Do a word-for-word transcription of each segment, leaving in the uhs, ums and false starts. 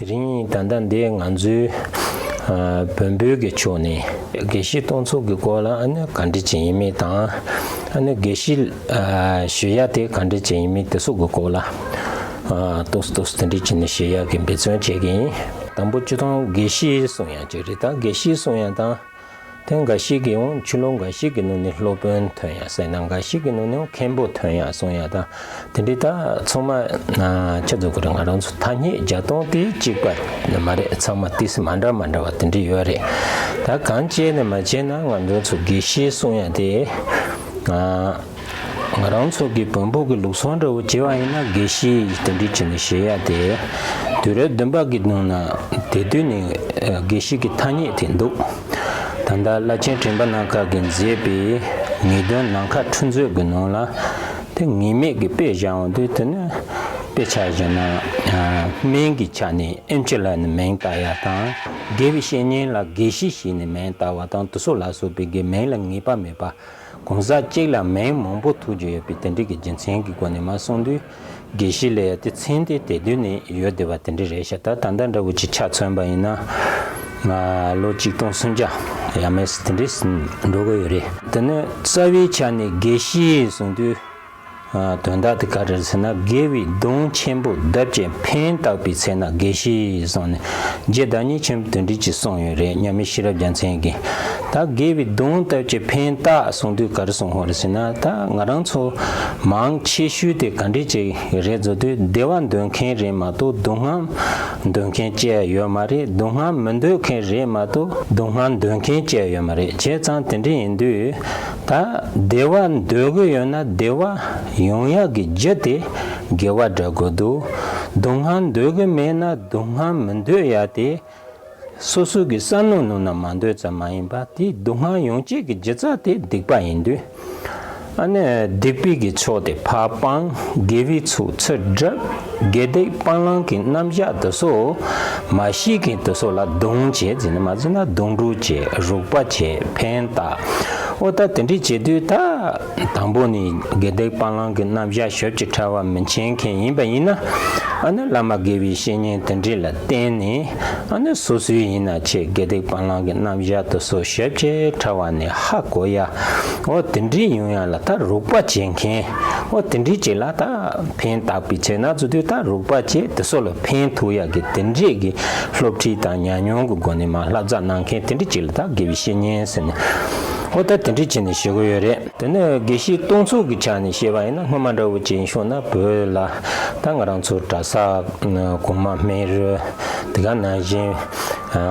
དེ་རིང་ད་ལྟ་འདི་ང་ཚོའི་ཨ་བོན་པོའི་གི་ཕྱོགས་ནས་དགེ་བཤེས་གཏོང་ཚུལ་གྱི་སྐོར་ལ་ཨ་ནི་ག་འདྲ་ཅིག་ཡིན་མིན་དང་། ཨ་ནི་དགེ་བཤེས་ཨ་ཞུ་ཡ་དེ་ག་འདྲ་ཅིག་ཡིན་མིན་དེ་ཚོ་གི་སྐོར་ལ་ཨ་ཏོག་ཙམ་ཏོག་ཙམ་དེ་འདྲ་བྱས་ནས་ཞུ་ཡ་གི་འབད་བརྩོན་བྱེད་ཀྱི་ཡིན། དང་པོ་སྤྱིར་བཏང་དགེ་བཤེས་གསུང་ཡ་ཅིག་རེད། ད་དགེ་བཤེས་གསུང་ཡ་དང་དེ་འགའ་ཞིག་གིས་ཡང་ཕྱི་ལོགས་འགའ་ཞིག་གི་ནང་ནས་སློབ་དཔོན་ཐོན་ཡ་ཟེར་ན། འགའ་ཞིག་གི་ནང་ནས་ཡང་མཁན་པོ་ཐོན་ཡ་གསུང་ཡ་དང་། དེ་འདྲའི་ད་ཚང་མ་ཆ་ཚང་གི་རེད། ང་རང་ཚོ་ཐ་སྙད་བརྒྱ་སྟོང་དེ་གཅིག་པ་ནི་མ་རེད། ཚང་མ་ཏོག་ཙམ་མ་འདྲ་མ་འདྲ་བ་དེ་འདྲ་ཡོད་རེད། ད་གང་བྱས་ནས་མ་བྱས་ན་ང་ཚོ་དགེ་བཤེས་གསུང་ཡ་དེ་ང་རང་ཚོ་གི་བོན་པོ་གི་ལུགས་སྲོལ་འདྲ་བོ་བྱས་པ་ཡིན་ན་དགེ་བཤེས་དེ་འདྲ་བྱས་ནས་ཞུ་ཡ་དེ་དུས་རབས་བདུན་པ་གི་ནང་ན་དེ་དུས་ནས་དགེ་བཤེས་ཀྱི་ཐ་སྙད་དེ་འདུག་ད་ལྟ་བླ་ཆེན་དྲན་པ་སྣ་ཁ་གིས་མཛད་པའི་ངེས་དོན་ནམ་མཁའ་འཕྲིན་མཛོད་ཀྱི་ནང་ལ་དེ་ངེས་མེད་ཀྱི་དཔེ་བཞག་འོང་དུས། དེ་ནི་དཔེ་ཆ་བཞག་ན་སྨན་གྱི་ཆ་ནས་ཨེམ་ཆི་ལབ་ནས་མིང་བཏགས་ཡ་དང་། དགེ་བའི་བཤེས་གཉེན་ལ་དགེ་བཤེས་ཞེས་ནས་མིང་བཏགས་པ་དང་། དེ་ཚོ་ལ་སོགས་པའི་གི་མིང་ལ་ངེས་པ་མེད་པ། གང་ཟག་གཅིག་ལ་མིང་མང་པོ་ཐོགས་ཀྱི་ཡོད་པའི་དེ་འདྲའི་གི་རྒྱུ་མཚན་གྱི་སྒོ་ནས་མར་གསུངས་དུས། དགེ་བཤེས་ལབ་ཡ་དེ་མཚན་དེ་དེ་དུས་ནས་ཡོད་བསྡད་པ་དེ་འདྲ་རེད་ཤག་ད་ད་ལྟ་འདྲ་བོ་ཅིག་ཆ་མཚོན་པ་ཡིན་ན། ང་ལོ་གཅིག་སྟོང་སུམ་བརྒྱ་ཡས་མས་དེ་འདྲ་འགྲོ་གི་ཡོད་རེད། དེ་ནི་རྩ་བའི་ཆ་ནས་དགེ་བཤེས་གསུངས་དུས། ཨ་དོན་དག་དེ་ག་རེ་རེད་ཟེར་ན། དགེ་བའི་སྡོམ་ཆེན་པོ་བརྡབས་ཀྱིས་ཕན་བཏགས་པའི་ཚེ་ན་དགེ་བཤེས་གསུངས་ནས། རྗེ་བདག་ཉིད་ཆེན་པོས་དེ་འདྲ་ཅིག་གསུངས་ཡོད་རེད། མཉམ་མེད་ཤེས་རབ་རྒྱལ་མཚན་གྱིས། ད་དགེ་བའི་སྡོམ་བརྡབས་ཀྱིས་ཕན་བཏགས་གསུངས་དུས་ག་རེ་གསུངས་ཡོད་རེད་ཟེར་ན། ད་ང་རང་ཚོ་མང་ཆེ་ཤོས་དེ་ག་འདྲ་ཅིག་རེད་ཟེར་དུས། བདེ་བ་འདོད་མཁན་རེད་མ་གཏོགས་སྡུག་བསྔལ་འདོད་མཁན་ཅི་ཡང་ཡོད་མ་རེད། སྡུག་བསྔལ་མི་འདོད་མཁན་རེད་མ་གཏོགས་སྡུག་བསྔལ་འདོད་མཁན་ཅི་ཡང་ཡོད་མ་རེད། བྱས་ཙང་དེ་འདྲ་ཡིན་དུས། ད་བདེ་བ་འདོད་ཀྱི་ཡོད་ན་བདེ་བ་ཡོང་ཡག་གི་རྒྱུ་དེ་དགེ་བ་འདྲ་དགོས་འདུག་སྡུག་བསྔལ་འདོད་ཀྱི་མེད་ན་སྡུག་བསྔལ་མི་འདོད་ཡག་དེ་སོ་སོ་གི་བསམ་བློ་ནང་ན་མ་འདོད་ཙམ་མ་ཡིན་པ། དེ་སྡུག་བསྔལ་ཡོང་བྱེད་ཀྱི་རྒྱུ་རྩ་དེ་སྡིག་པ་ཡིན་དུས། ཨ་ནི་སྡིག་པའི་གི་ཕྱོགས་དེ་ཕར་སྤང་། དགེ་བའི་ཚོགས་ཚུར་སྒྲུབ། དགེ་སྡིག་སྤང་བླང་གི་རྣམ་གཞག་དེ་ཚོ་མ་ཤེས་མཁན་དེ་ཚོ་ལ་སྡོམ་བྱེད་ཟེར་ནས། མ་ཟེར་ན་སྡོམ་སྒྲུབ་བྱེད། རོགས་པ་བྱེད། ཕན་བཏགས། འོ་ད་དེ་འདྲ་བྱེད་དུས། ད་དང་པོ་ནས་དགེ་སྡིག་སྤང་བླང་གི་རྣམ་གཞག་ཞིབ་ཀྱི་ཕྲ་བ་མི་མཁྱེན་མཁན་ཡིན་པ་ཡིན་ན། ཨ་ནི་བླ་མ་དགེ་བའི་བཤེས་གཉེན་དེ་འདྲ་ལ་བསྟེན་ནས། ཨ་ནི་སོ་སོའི་ཡིན་ན་ཆེ་དགེ་སྡིག་སྤང་བླང་གི་རྣམ་གཞག་དེ་ཚོ་ཞིབ་ཀྱི་ཕྲ་བ་ནས་ཧ་གོ་ཡ། འོ་དེ་འདྲ་ཡོང་ཡ་ལ་ད་རོགས་པ་བྱེད་མཁན། འོ་དེ་འདྲ་ཅིག་ལ་ད་ཕན་བཏགས་པའི་ཚེ་ན་ཟེར་དུས། ད་རོགས་པ་བྱེད། དེ་ཚོ་ལ་ཕན་ཐོགས་ཡ་གི་དེ་འདྲའི་གི་སློབ་ཁྲིད་དང་ཉམས་མྱོང་གི་སྒོ་ནས་མར་བསླབ་བྱ་གནང་མཁན་དེ་འདྲ་ཅིག་ལ་ད་དགེ་བའི་བཤེས་གཉེན་ཟེར་ནས། འོ་ད་དེ་འདྲ་བྱས་ནས་ཞུ་གི་ཡོད་རེད། དེ་ནས་དགེ་བཤེས་གཏོང་ཚུལ་གྱི་ཆ་ནས་བཤད་པ་ཡིན་ན། སྔོན་མ་འདྲ་བོ་ཅིག་ཡིན་ཤོག་ན། བོད་ལ་ད་ང་རང་ཚོ་གྲྭ་ས་གོང་མ་སྨན་རི་དེ་ག་ནང་བཞིན། ཨ་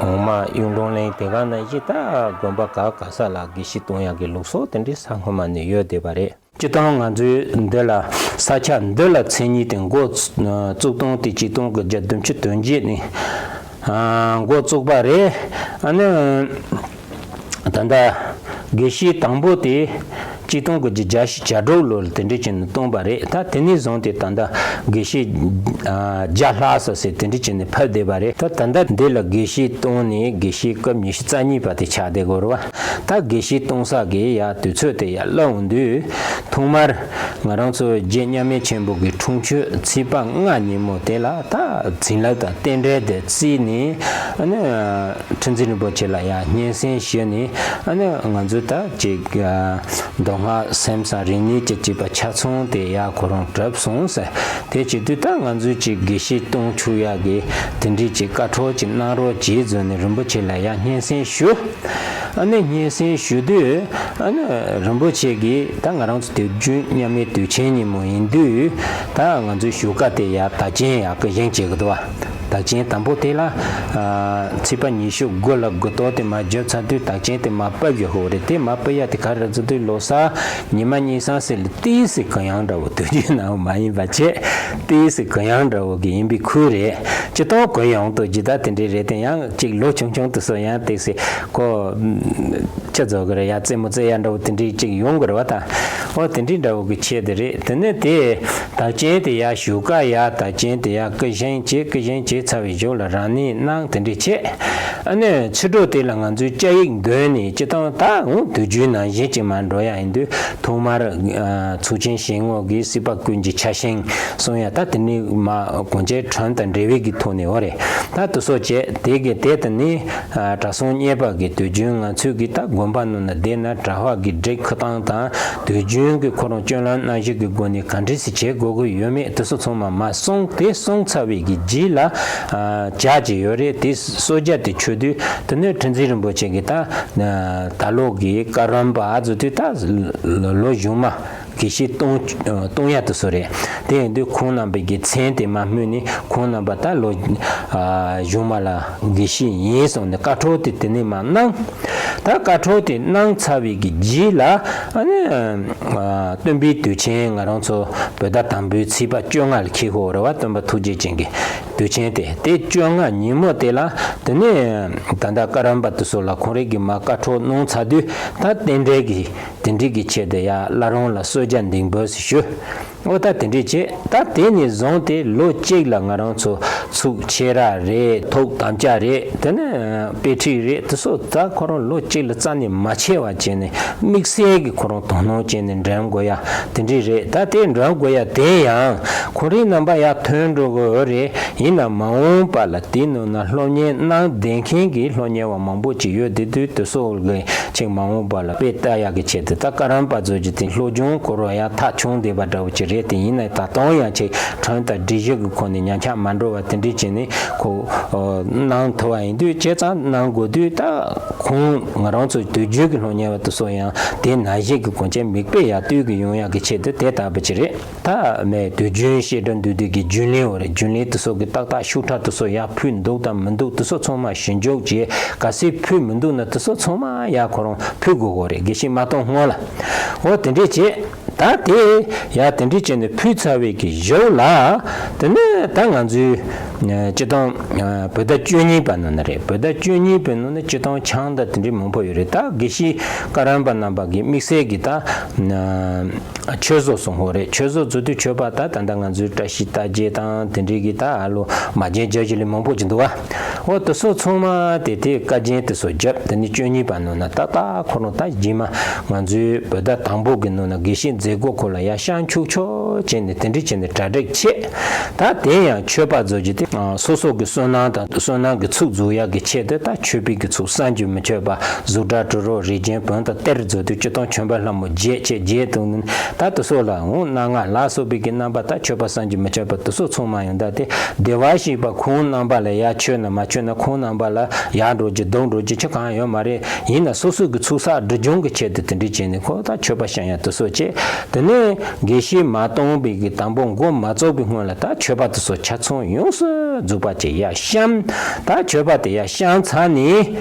འོག་མ་གཡུང་དྲུང་གླིང་དེ་ག་ནང་བཞིན། ད་དགོན་པ་ག་ག་ས་ལ་དགེ་བཤེས་གཏོང་ཡག་གི་ལུགས་སྲོལ་དེ་འདྲ་ས་སྔོན་མ་ནས་ཡོད་བསྡད་པ་རེད། སྤྱིར་བཏང་ང་ཚོའི་འདི་ལ་ས་ཆ་འདི་ལ་མཚན་ཉིད་དེ་འགོ་བཙུགས་སྟངས་དེ་གཅིག་སྟོང་དགུ་བརྒྱ་བདུན་ཅུ་དོན་བརྒྱད་ནས་ཨ་འགོ་བཙུགས་པ་རེད། ཨ་ནི། ད་ལྟ་དགེ་བཤེས་དང་པོ་དེ་གཅིག་སྟོང་དགུ་བརྒྱ་གྱ་དྲུག་ལོར་དེ་འདྲ་བྱས་ནས་བཏོན་པ་རེད། ད་དེ་ནས་བཟུང་སྟེ་ད་ལྟ་དགེ་བཤེས་ཨ་བརྒྱ་ལྷག་ཙམ་ཟེར་དེ་འདྲ་བྱས་ནས་ཕེབས་བསྡད་པ་རེད། ད་ད་ལྟ་འདི་ལ་དགེ་བཤེས་བཏོན་ནས་དགེ་བཤེས་སྐབས་ཉི་ཤུ་རྩ་གཉིས་པ་དེ་ཆགས་བསྡད་ཡོད་རེད་བ། ད་དགེ་བཤེས་གཏོང་ས་གི་ཡ་དུས་ཚོད་དེ་ཡར་སླེབས་འོང་དུས། ཐོག་མར་ང་རང་ཚོ་རྗེ་མཉམ་མེད་ཆེན་པོ་གི་འཁྲུངས་མཆོད་ཚེས་པ་ལྔ་ཉིན་མོ་དེ་ལ་ད་བྱིན་རླབས་དང་རྟེན་འབྲེལ་དེ་བརྩིས་ནས། ཨ་ནི་ཁྲི་འཛིན་རིན་པོ་ཆེ་ལ་ཡང་སྙན་སེང་ཞུས་ནས། ཨ་ནི་ང་ཚོ་ད་ཅིག་ཨ་མདོ་སྔགས་སེམས་བཟང་རིག་གནས་ཀྱི་བྱིས་པ་ཆ་ཚང་དེ་ཡར་ཁོ་རང་གྲུབ་སོང་ཟེར། དེ་བྱེད་དུས་ད་ང་ཚོས་ཅིག་དགེ་བཤེས་གཏོང་ཆོག་ཡག་གི་དེ་འདྲའི་ཅིག་བཀའ་ཁྲོལ་ཅིག་གནང་རོགས་བྱེད་ཟེར་ནས་རིན་པོ་ཆེ་ལ་ཡང་སྙན་སེང་ཞུ། ཨ་ནི་སྙན་སེང་ཞུ་དུས། ཨ་ནི་རིན་པོ་ཆེ་གིས་ད་ང་རང་ཚོ་དུས་རྒྱུན་མཉམ་མེད་དུས་ཆེན་ཉིན་མོ་ཡིན་དུས། ད་ང་ཚོའི་བཞུགས་སྒར་དེ་ཡར་དག་ཆེན་ཡར་སྐུ་བཞེངས་བྱེད་ཀྱི་འདུག་བ། དག་ཆེན་དང་པོ་དེ་ལ་ཨ་ཚེས་པ་ཉི་ཤུ་དགུ་ལ་དགུ་ཐོག་དེ་མར་བརྒྱབ་ཚར་དུས། དག་ཆེན་དེ་མར་ཕབ་བཞག་ཡོད་རེད། དེ་མར་ཕབ་ཡ་དེ་ག་རེ་ཟེར་དུས། ལོ་གསར་ཉི་མ་གཉིས་སང་ཟེར་ལ་ཏོག་ཙམ་གུ་ཡངས་འདྲ་བོ། དུས་རྒྱུན་ནང་མ་ཡིན་པ་བྱས་ཏོག་ཙམ་གུ་ཡངས་འདྲ་བོ་གི་ཡིན་པའི་ཁུལ་རེད། སྤྱིར་བཏང་གུ་ཡངས་དང་ཇི་ལྟར་དེ་འདྲའི་རེད་དེ། ཡང་ཅིག་ལོ་ཆུང་ཆུང་དེ་ཚོ་ཡང་ཏོག་ཙམ་ཁོ་ཅི་ཟེར་དགོས་རེད། ཡ་རྩེད་མོ་རྩེ་ཡ་འདྲ་བོ་དེ་འདྲའི་ཅིག་ཡོང་གི་རེད་བ། ད་ ཨོ་དེ་འདྲའི་འདྲ་བོ་གི་ཆེད་དེ་རེད། དེ་ནས་དེ་དར་ཆེན་དེ་ཡར་བཞུགས་ཀ་ཡ་དར་ཆེན་དེ་ཡར་སྐུ་བཞེངས་བྱས། སྐུ་བཞེངས་བྱས་ཚར་བའི་གཞུག་ལ་རང་གནས་གནང་། དེ་འདྲ་བྱས། ཨ་ནི་ཕྱི་དྲོ་དེ་ལ་ང་ཚོའི་བཅའ་ཡིག་འདོན་ནས་སྤྱིར་བཏང་ད་འོང་དུས་རྒྱུན་ནང་བཞིན་ཅིག་མར་འགྲོ་ཡ་ཡིན་དུས། ཐོག་མར་ཚོགས་ཆེན་ཞལ་ངོ་གི་སྲིད་པ་ཀུན་གྱི་ཕྱག་ཆེན་གསུང་ཡ་ད་དེ་ནས་མར་གོང་ཆེན་དྲུང་དང་འབྲེལ་བའི་གི་ཐོག་ནས་ཨོ་རེད། ད་དེ་སོགས་བྱས། དེ་གི་དེ་དེ་ནས་གྲྭ་ཚང་གཉེར་པ་གི་དུས་རྒྱུན་ང་ཚོའི་གི་ད་དགོན་པ་ནང་ན་བསྡད་ན་གྲྭ་པ་གི་སྒྲིག་ཁུར་སྟངས་དང་དུས་རྒྱུན་གི་ཁོ་རང་སྤྱོད་ལམ་རྣམ་བཞི་གི་སྒོ་ནས་ག་འདྲ་སེ་བྱེད་དགོས་ཀྱི་ཡོད་མེད་དེ་ཚོ་ཚང་མ་མར་གསུངས། དེ་གསུངས་ཚར་བའི་གི་རྗེས་ལ་ཨ་ཇ་ཅིག་ཡོད་རེད། དེ་གསོལ་ཇ་དེ་མཆོད་དུས་དེ་ནས་ཁྲི་འཛིན་རིན་པོ་ཆེ་གི་ད་ད་ལོ་གི་བཀའ་རམས་པ་ཟེར་དུས་ད་ལོ་གཞུག་མ་དགེ་བཤེས་གཏོང་གཏོང་ཡ་དེ་ཚོ་རེད། དེ་ཡིན་དུས་ཁོང་རྣམ་པའི་གི་མཚན་དེ་མར་སྨོས་ནས་ཁོང་རྣམ་པ་ད་ལོ་ཨ་གཞུག་མ་ལ་དགེ་བཤེས་ཡིན་གསུངས་ནས་བཀའ་ཁྲོལ་དེ་དེ་ནས་མར་གནང་། ད་བཀའ་ཁྲོལ་དེ་གནང་ཚར་བའི་གི་རྗེས་ལ་ཨ་ནི་ཨ་སྟོན་པའི་དུས་ཆེན་ང་རང་ཚོ་བོད་ཟླ་དང་པོའི་ཚེས་པ་བཅོ་ལྔ་ལ་འཁེལ་ཡོད་རེད་བ། སྟོན་པ་ཐུགས་རྗེ་ཅན་གྱི་དུས་ཆེན་དེ། དེ་བཅོ་ལྔ་ཉིན་མོ་དེ་ལ་དེ་ནས་ད་ལྟ་བཀའ་རམས་པ་དེ་ཚོ་ལ་ཁོང་རང་གིས་མར་བཀའ་ཁྲོལ་གནང་ཚར་དུས། ད་རྟེན་འབྲེལ་གྱི་དེ་འདྲའི་གི་ཆེད་དུ་ཡ་བླ་བྲང་ལ་གསོལ་ཇ་འདེགས་འབུལ་ཞུ། ཨོ་ད་དེ་འདྲས་བྱས། ད་དེ་ནས་བཟུང་སྟེ་ལོ་གཅིག་ལ་ང་རང་ཚོ་ཚུགས་ཆེ་ར་རེད། ཐུགས་དམ་བཅའ་རེད། དེ་ནས་དཔེ་ཁྲིད་རེད། དེ་ཚོ་ད་ཁོ་རང་ལོ་གཅིག་ལ་རྩ་ནས་མ་ཆད་པ་བྱས་ནས་དམིགས་བསལ་གྱི་ཁོ་རང་དོ་སྣང་བྱས་ནས་འགྲེམས་དགོས་ཡ་དེ་འདྲས་རེད། ད་དེ་འགྲེམས་དགོས་ཡ་དེ་ཡང་ཁོ་རའི་རྣམ་པ་ཡར་ཐོན་འགྲོ་གི་ཡོད་རེད། ཡིན་ན་མ་འོངས་པ་ལ་དེའི་ནང་ན་སློབ་གཉེར་གནང་བསྡད་མཁན་གྱི་སློབ་གཉེར་བ་མང་པོ་ཅིག་ཡོད་བསྡད་དུས། དེ་ཚོ་གི་ཅིག་མ་འོངས་པ་ལ་དཔེ་ལྟ་ཡག་གི་ཆེད་དུ་ད་བཀའ་རམས་པ་ཚོ་གི་དེ་སློབ་སྦྱོང་སྐོར་བ་ཡང་ཐག་ཆོད་བསྡད་པ་འདྲ་བོ་ཅིག་རེད། དེ་ཡིན་ན་ད་དུང་ཡང་ཅིག་དྲན་དང་སྒྲིག་གཞི་གི་ཁོངས་ནས་ཉམས་ཆག་མ་འགྲོ་བ་དེ་འདྲས་བྱས་ནས་ཁོ་གནང་ཐུབ་པ་ཡིན་དུས། བྱས་ཙང་གནང་དགོས་དུས། ད་ཁོང་ང་རང་ཚོ་དུས་རྒྱུན་གྱི་སློབ་གཉེར་བ་དེ་ཚོ་ཡང་དེ་ནང་བཞིན་གྱི་གོང་ཆེན་མིག་དཔེ་ཡར་ལྟོས་ཀྱི་ཡོང་ཡག་གི་ཆེད་དུ་དེ་ལྟ་བུ་ཅིག་རེད། ད་མེད་དུས་རྒྱུན་བཤད་གྲྭ་འདུས་སྡེ་གི་རྒྱུན་ལས་འོ་རེད། རྒྱུན་ལས་དེ་ཚོ་གི་ཏག་ཏག་ཤུགས་དྲག་དེ་ཚོ་ཡར་ཕུད་འདུག་དང་མི་འདུག་དེ་ཚོ་ཚང་མ་ཞིབ་འཇུག་བྱས། གལ་སྲིད་ཕུད་མི་འདུག་ན་དེ་ཚོ་ཚང་མ་ཡར་ཁོ་རང་ཕུད་དགོས་གོ་རེད། དགེ་བཤེས་མ་གཏོང་སྔོན་ལ། འོ་དེ་འདྲས་བྱས། ད་དེ་ཡར་དེ་འདྲས་བྱས་ནས་ཕུད་ཚར་བའི་གི་གཞུག་ལ། དེ་ནས་ད་ང་ཚོའི་སྤྱིར་བཏང་བོད་ཟླ་བཅུ་གཉིས་པ་ནང་ན་རེད། བོད་ཟླ་བཅུ་གཉིས་པའི་ནང་ན་སྤྱིར་བཏང་ཆང་དང་དེ་འདྲས་མང་པོ་ཡོད་རེད། ད་དགེ་བཤེས་བཀའ་རམས་པ་རྣམ་པ་གི་དམིགས་བསལ་གྱི་ད། ཆོས་ཚོགས་སོང་ཧོ་རེད། ཆོས་ཚོགས་ཚོགས་དུས་མཆོད་པ་ད་ད་ལྟ་ང་ཚོའི་བཀྲ་ཤིས་རྟགས་བརྒྱད་དང་དེ་འདྲའི་གི་ད་ཨ་ལོ་མ་བརྒྱན་བརྒྱ་བཞི་ལས་མང་པོ་ཅིག་འདུག་བ། འོ་དེ་ཚོ་ཚང་མ་དེ་དེ་བཀའ་རྒྱན་དེ་ཚོ་བརྒྱབ། དེ་ནི་བཅུ་གཉིས་པ་ནང་ན་ཏག་ཏག་ཁོ་རང་ད་རྗེས་མ་ང་ཚོའི་བོད་ཟླ་དང་པོ་གི་ནང་ན་དགེ་བཤེས་མཛད་སྒོ་ཁོ་ལ་ཡར་བཤམས་ཆོག་ཆོག་བྱས་ནས་དེ་འདྲ་བྱས་ནས་གྲ་སྒྲིག་བྱས། ད་དེ་ཡང་མཆོད་པ་བཟོ་རྒྱུ་དེ་སོ་སོ་གི་བསོད་ནམས་དང་བསོད་ནམས་ཀྱི་ཚོགས་རྫོགས་ཡག་གི་ཆེད་དུ། ད་མཆོད་པའི་གི་ཚོགས་བསམ་གྱིས་མི་ཁྱབ་པ། གཟུགས་སྒྲ་དྲི་རོ་རེག་བྱའི་བོན་དང་གཏེར་མཛོད་དུ་སྤྱིར་བཏང་བྱོན་པ་ལྷ་མོ་བརྒྱད་བཅས་བརྒྱད་དུ་ནི། ད་དེ་ཚོ་ལ་འོང་སྣ་ལྔ་ལ་སོགས་པའི་གི་རྣམ་པ། ད་མཆོད་པ་བསམ་གྱིས་མི་ཁྱབ་པ་དེ་ཚོ་ཚང་མ་ཡོང་། ད་དེ་བདེ་བར་གཤེགས་པ་ཁོང་རྣམ་པ་ལ་ཡར་མཆོད་ན་མ་མཆོད་ན། ཁོང་རྣམ་པ་ལ་ཡར་འགྲོ་རྒྱུ་སྡུག་འགྲོ་རྒྱུ་ཅི་གང་ཡོད་མ་རེད། ཡིན་ན་སོ་སོ་གི་ཚོགས་བསགས་སྒྲིབ་སྦྱོང་གི་ཆེད་དུ་དེ་འདྲ་བྱས་ནས་ཁོ་ད་མཆོད་པ་བཤམས་ཡ་དེ་ཚོ་བྱས། དེ་ནས་དགེ་བཤེས་མ་གཏོང་བའི་གི་དང་པོ་འགོ་མ་བཙུགས་པའི་སྔོན་ལ་ད་མཆོད་པ་དེ་ཚོ་ཆ་ཚང་ཡོངས་སུ་རྫོགས་པ་ཅིག་ཡར་བཤམས། ད་མཆོད་པ་དེ་ཡར་བཤམས་ཚར་ནས།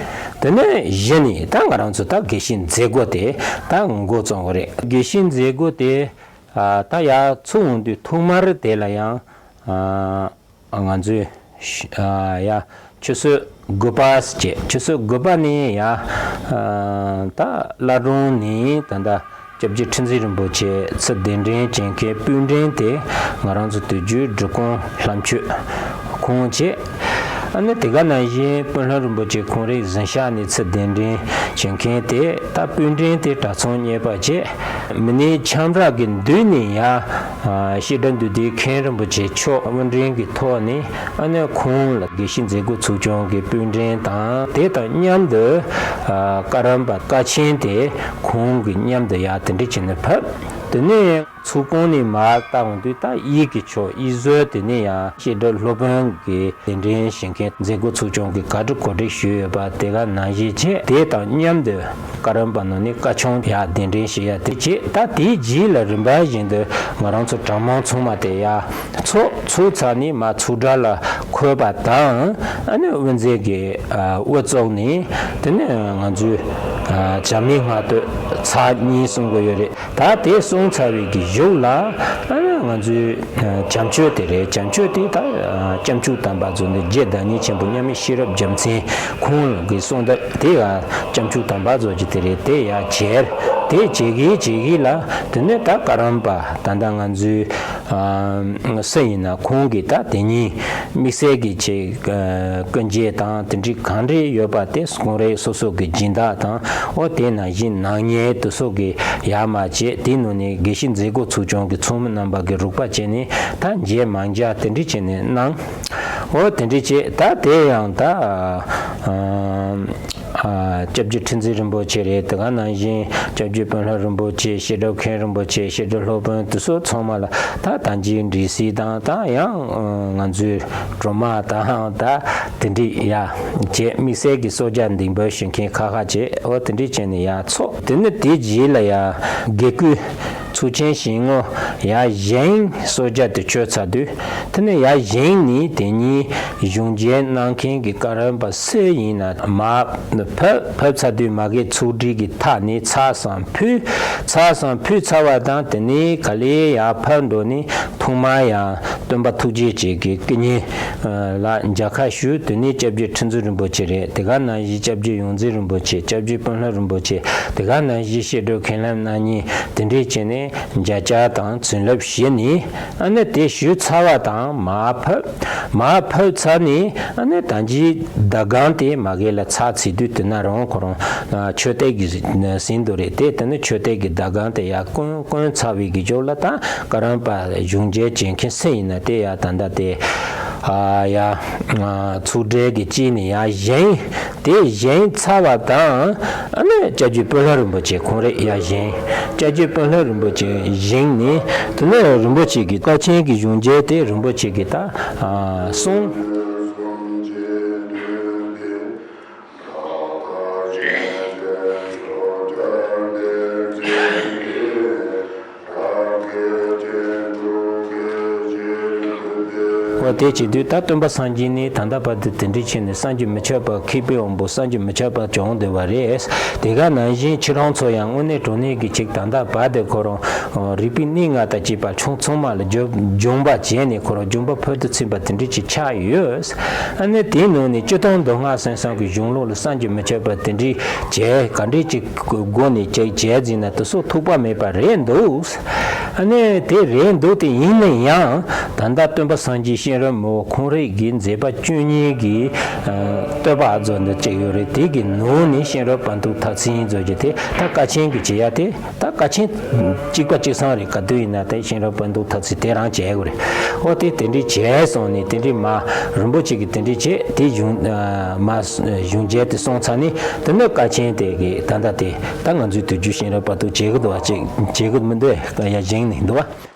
དེ་ནས་གཞི་ནས་ད་ང་རང་ཚོ་ད་དགེ་བཤེས་མཛད་སྒོ་དེ་ད་འགོ་བརྩམས་པ་རེད། དགེ་བཤེས་མཛད་སྒོ་དེ་ཨ་ད་ཡར་ཚུགས་འོང་དུས་ཐོག་མར་དེ་ལ་ཡང་ཨ་ང་ཚོས་ཨ་ཡ་ཆུ་ཚོད་དགུ་པ་བྱས། ཆུ་ཚོད་དགུ་པ་ནས་ཡ་ཨ་ད་བླ་བྲང་ནས་ད་ད་སྐྱབས་རྗེ་ཁྲི་འཛིན་རིན་པོ་ཆེ་ཚུར་གདན་འདྲེན་བྱེད་མཁན་སྤུན་འདྲེན་དེ་ང་རང་ཚོ་དུས་རྒྱུན་སྒྲིག་ཁོངས་ལྷ་མཆོད་ཁོང་བྱས། ཨ་ནི་དེ་ག་ནང་བཞིན་སྤུངས་ལྷ་རིན་པོ་ཆེ་ཁོང་རང་གཟིམ་ཤག་ནས་ཚུར་གདན་འདྲེན་བྱེད་མཁན་དེ་ད་སྤུན་འདྲེན་དེ་གྲྭ་ཚང་གཉེར་པ་བྱས། མི་སྣའི་ཁྱམས་ར་གི་མདུན་ནས་ཡ་བཤད་གྲྭ་འདུས་སྡེའི་མཁན་རིན་པོ་ཆེ་མཆོག་དབུ་འདྲེན་གྱི་ཐོག་ནས། ཨ་ནི་ཁོང་ལ་དགེ་བཤེས་མཛད་སྒོ་ཚོགས་ཆུང་གི་སྤུན་འདྲེན་དང་། དེ་དང་མཉམ་དུ་ཨ་བཀའ་རམས་པ་བཀའ་ཆེན་དེ་ཁོང་གི་མཉམ་དུ་ཡར་དེ་འདྲ་བྱས་ནས་ཕེབས། དེ་ནས་ཚོགས་ཁང་ནས་མར་བལྟ་འོང་དུས་ད་དབྱིག་གི་ཕྱོགས་དབྱིག་གཟར་དེ་ནས་ཡང་བཤད་གྲྭ་སློབ་དཔོན་གྱི་གདན་འདྲེན་བྱེད་མཁན་མཛད་སྒོ་ཚོགས་ཆུང་གི་ག་རེ་གོ་སྒྲིག་ཞུས་ཡོད་པ་དེ་ག་ནང་བཞིན་བྱས། དེ་དང་མཉམ་དུ་བཀའ་རམས་པ་ནང་ནས་བཀའ་ཆུང་ཡར་གདན་འདྲེན་བྱེད་ཡ་དེ་བྱས། ད་དེའི་རྗེས་ལ་རིམ་པ་བཞིན་དུ་ང་རང་ཚོ་གྲྭ་མང་ཚང་མ་དེ་ཡར་ཚོགས། ཚོགས་ཚར་ནས་མར་ཚོགས་གྲལ་ལ་འཁོད་པ་དང་། ཨ་ནི་དབུ་མཛད་ཀྱིས་ཨ་དབུ་བཙུགས་ནས། དེ་ནས་ང་ཚོའི་ཨ་བྱམས་སྙིང་སྔ་དུས་ཚར་གཉིས་གསུང་གི་ཡོད་རེད། ད་དེ་གསུང་ཚར་བའི་གི་གཞུག་ལ། ཨ་ནི་ ང་ཚོའི་ཨ་བྱམས་ཆོས་དེ་རེད། བྱམས་ཆོས་དེ་ད་ཨ་སྐྱབས་མཆོག་དམ་པ་ཚོ་ནི་རྗེ་བདག་ཉིད་ཆེན་པོ་མཉམ་མེད་ཤེས་རབ་རྒྱལ་མཚན་ཁོང་གི་གསུང་ད་དེ་ཡང་སྐྱབས་མཆོག་དམ་པ་ཚོ་གི་དེ་རེད། དེ་ཡང་བྱས་དེ་བྱེད་གི་བྱེད་གི་ལ། དེ་ནས་ད་ཀ་རམ་པ་ད་ལྟ་ང་ཚོའི་ཨ་སུ་ཡིན་ན་ཁོང་གི་ད་དེ་ཉིད་དམིགས་བསལ་གྱི་ཆེད་ཨ་སྐུ་འགྱེད་དང་དེ་འདྲའི་གང་འདྲ་ཡོད་པ་དེ་ཁོང་རའི་སོ་སོ་གི་སྦྱིན་བདག་དང་། འོ་དེ་ནང་བཞིན་ནག་ཉེས་དེ་སོགས་ཀྱི་ཡར་མར་བྱས། དེའི་ནང་ནས་དགེ་བཤེས་མཛད་སྒོ་ཚོགས་ཆུང་གི་ཚོགས་མི་རྣམ་པ་གི་རོགས་པ་བྱས་ནས་ད་མཇལ་མ་མཇལ་དེ་འདྲ་བྱས་ནས་གནང་། འོ་དེ་འདྲ་བྱས། ད་དེ་ཡང་ད་ཨ་ཨ་སྐྱབས་རྗེ་ཁྲི་འཛིན་རིན་པོ་ཆེ་རེད། དེ་ག་ནང་བཞིན་སྐྱབས་རྗེ་དཔོན་སློབ་རིན་པོ་ཆེ། བཤད་སྒྲུབ་མཁན་རིན་པོ་ཆེ། བཤད་སྒྲུབ་སློབ་དཔོན་དེ་ཚོ་ཚང་མ་ལ་ད་ད་ཅི་འདྲི་སྲིད་དང་། ད་ཡང་ང་ཚོའི་སྒྲོལ་མ་དང་ད་དེ་འདྲ་ཡ་བྱས། དམིགས་བསལ་གྱི་གསོལ་ཇ་འདེགས་འབུལ་ཞུ་མཁན་ཁ་ཁ་བྱས། འོ་དེ་འདྲ་བྱས་ནས་ཡ་ཚོགས། དེ་ནས་དེ་རྗེས་ལ་ཡ་དགེ་བསྐོས་ཚོགས་ཆེན་ཞིང་ངོ་ཡ་བཞེངས། གསོལ་ཇ་དེ་མཆོད་ཚར་དུས། དེ་ནས་ཡ་བཞེངས་ནས་དེ་ཉིད་གཞུང་མཇལ་གནང་མཁན་གྱི་ཀ་རམ་པ་སུ་ཡིན་ན་མར་ཕབ། ཕབ་ཚར་དུས་མ་གི་ཚོགས་སྒྲིག་གི་ཐག་ནས་ཚར་སང་ཕུལ། ཚར་སང་ཕུལ་ཚར་བ་དང་དེ་ནས་ག་ལེ་ཡར་ཕར་འགྲོ་ནས་ཐོག་མར་ཡང་སྟོན་པ་ཐུགས་རྗེ་ཅན་གྱི་སྐུ་བརྙན་ལ་མཇལ་ཁ་ཞུ། དེ་ནས་སྐྱབས་རྗེ་ཁྲི་འཛིན་རིན་པོ་ཆེ་རེད། དེ་ག་ནང་བཞིན་སྐྱབས་རྗེ་ཡོངས་འཛིན་རིན་པོ་ཆེ། སྐྱབས་རྗེ་དཔོན་སློབ་རིན་པོ་ཆེ། དེ་ག་ནང་བཞིན་བཤད་སྒྲུབ་མཁན་སློབ་རྣམ་གཉིས། དེ་འདྲས་བྱས་ནས་མཇལ་བཅར་དང་བྱིན་རླབས་ཞུས་ནས། ཨ་ནི་དེ་ཞུས་ཚར་བ་དང་མར་ཕབ། མར་ཕབ་ཚར་ནས་ཨ་ནི་ད་ཅི་ཟླ་སྒང་དེ་མ་གི་ལ་ཚར་ཚར་དུས། དེ་ན་རང་ཁོ་རང་ཨ་མཆོད་རྟེན་གྱི་ཟིན་དུ་རེད་དེ། དེ་ནི་མཆོད་རྟེན་གྱི་ཟླ་སྒང་དེ་ཡར་བསྐོན། བསྐོན་ཚར་བའི་གི་ཇོ་ལ་ད་ཀ་རམ་པ་གཞུང་མཇལ་བྱེད་མཁན་སུ་ཡིན་ན་དེ་ཡར་ད་ལྟ་དེ་ཨ་ཡར་ཚོགས་གྲལ་གྱི་དཀྱིལ་ནས་ཡར་བཞེངས། དེ་བཞེངས་ཚར་བ་དང་། ཨ་ནི་སྐྱབས་རྗེ་དཔོན་སློབ་རིན་པོ་ཆེ་ཁོང་རེ་ཡར་བཞེངས། སྐྱབས་རྗེ་དཔོན་སློབ་རིན་པོ་ཆེ་བཞེངས་ནས་དེ་ནས་རིན་པོ་ཆེ་གི་དཀའ་ཆེན་གྱི་གཞུང་མཇལ་དེ་རིན་པོ་ཆེ་གི་ད་ཨ་གསུང་འོ་དེ་བྱེད་དུས་ད་སྟོན་པ་སངས་རྒྱས་ནི་ད་ལྟ་བར་དུ་དེ་འདྲའི་ཆེད་ནས་བསམ་གྱིས་མི་ཁྱབ་པ། མཁས་པའི་དབང་པོ་བསམ་གྱིས་མི་ཁྱབ་པ་བྱུང་བསྡད་པ་རེད། དེ་ག་ནང་བཞིན་ཁྱེད་རང་ཚོ་ཡང་དངོས་གནས་དྲང་གནས་ཀྱི་ཅིག་ད་ལྟ་བར་དུ་ཁོ་རང་རིག་པའི་གནས་ལྔ་དང་བཅས་པ་ཆུང་ཚང་མ་ལ་སྦྱོང་སྦྱོང་པ་བྱས་ནས་ཁོ་རང་སྦྱོང་པ་ཕུལ་དུ་ཕྱིན་པ་དེ་འདྲའི་ཅིག་ཆགས་ཡོད། ཨ་ནི་དེའི་ནང་ནས་སྤྱིར་བཏང་མདོ་སྔགས་ཟུར་གསུམ་གྱི་གཞུང་ལུགས་ལ་བསམ་གྱིས་མི་ཁྱབ་པ་དེ་འདྲའི་བྱས། ག་འདྲའི་ཅིག་སྒོ་ནས་ཅིག་བྱས་ཟིན་ན་དེ་ཚོ་ཐུག་པ་མེད་པ་རེད་འདུག། ཨ་ནི་དེ་རེད་འདུག། དེ་ཡིན་ན་ཡང་ད་ལྟ་སྟོན་པ་སངས་རྒྱས་གཤེན་རབ་མི་བོ་ཁོང་རང་གི་མཛད་པ་བཅུ་གཉིས་ཀྱི་ཨ་བསྟོད་པ་ཨ་ཛོ་འདི་གཅིག་ཡོད་རེད། དེ་གི་ནང་ནས་གཤེན་རབ་བར་དུ་ཐ་ཚིག་ཡིན་ཟེར་གྱི་དེ་ད་དཀའ་ཆེན་གྱི་བྱེད་ཡ་དེ། ད་དཀའ་ཆེན་གཅིག་པ་གཅིག་སང་རེད། ག་དུས་ཡིན་ན་དེ་གཤེན་རབ་བར་དུ་ཐ་ཚིག་དེ་རང་བྱེད་དགོས་རེད། ཨོ་དེ་དེ་འདྲའི་བྱས་སོང་ནས་དེ་འདྲའི་མ་རིན་པོ་ཆེ་གི་དེ་འདྲའི་བྱས་དེ་གཞུང་ཨ་མ་གཞུང་བྱས་དེ་སོང་ཚར་ནས་དེ་ནི་དཀའ་ཆེན་དེ་གི་ད་ལྟ་དེ་ད་ང་ཚོའི་དུས་རྒྱུན་གཤེན་རབ་བར་དུ་བྱེད་གི་འདུག་བ། བྱེད་བྱེད་གི་མི་འདུག་ཡ། བཞེངས་ནས་འདུག་བ།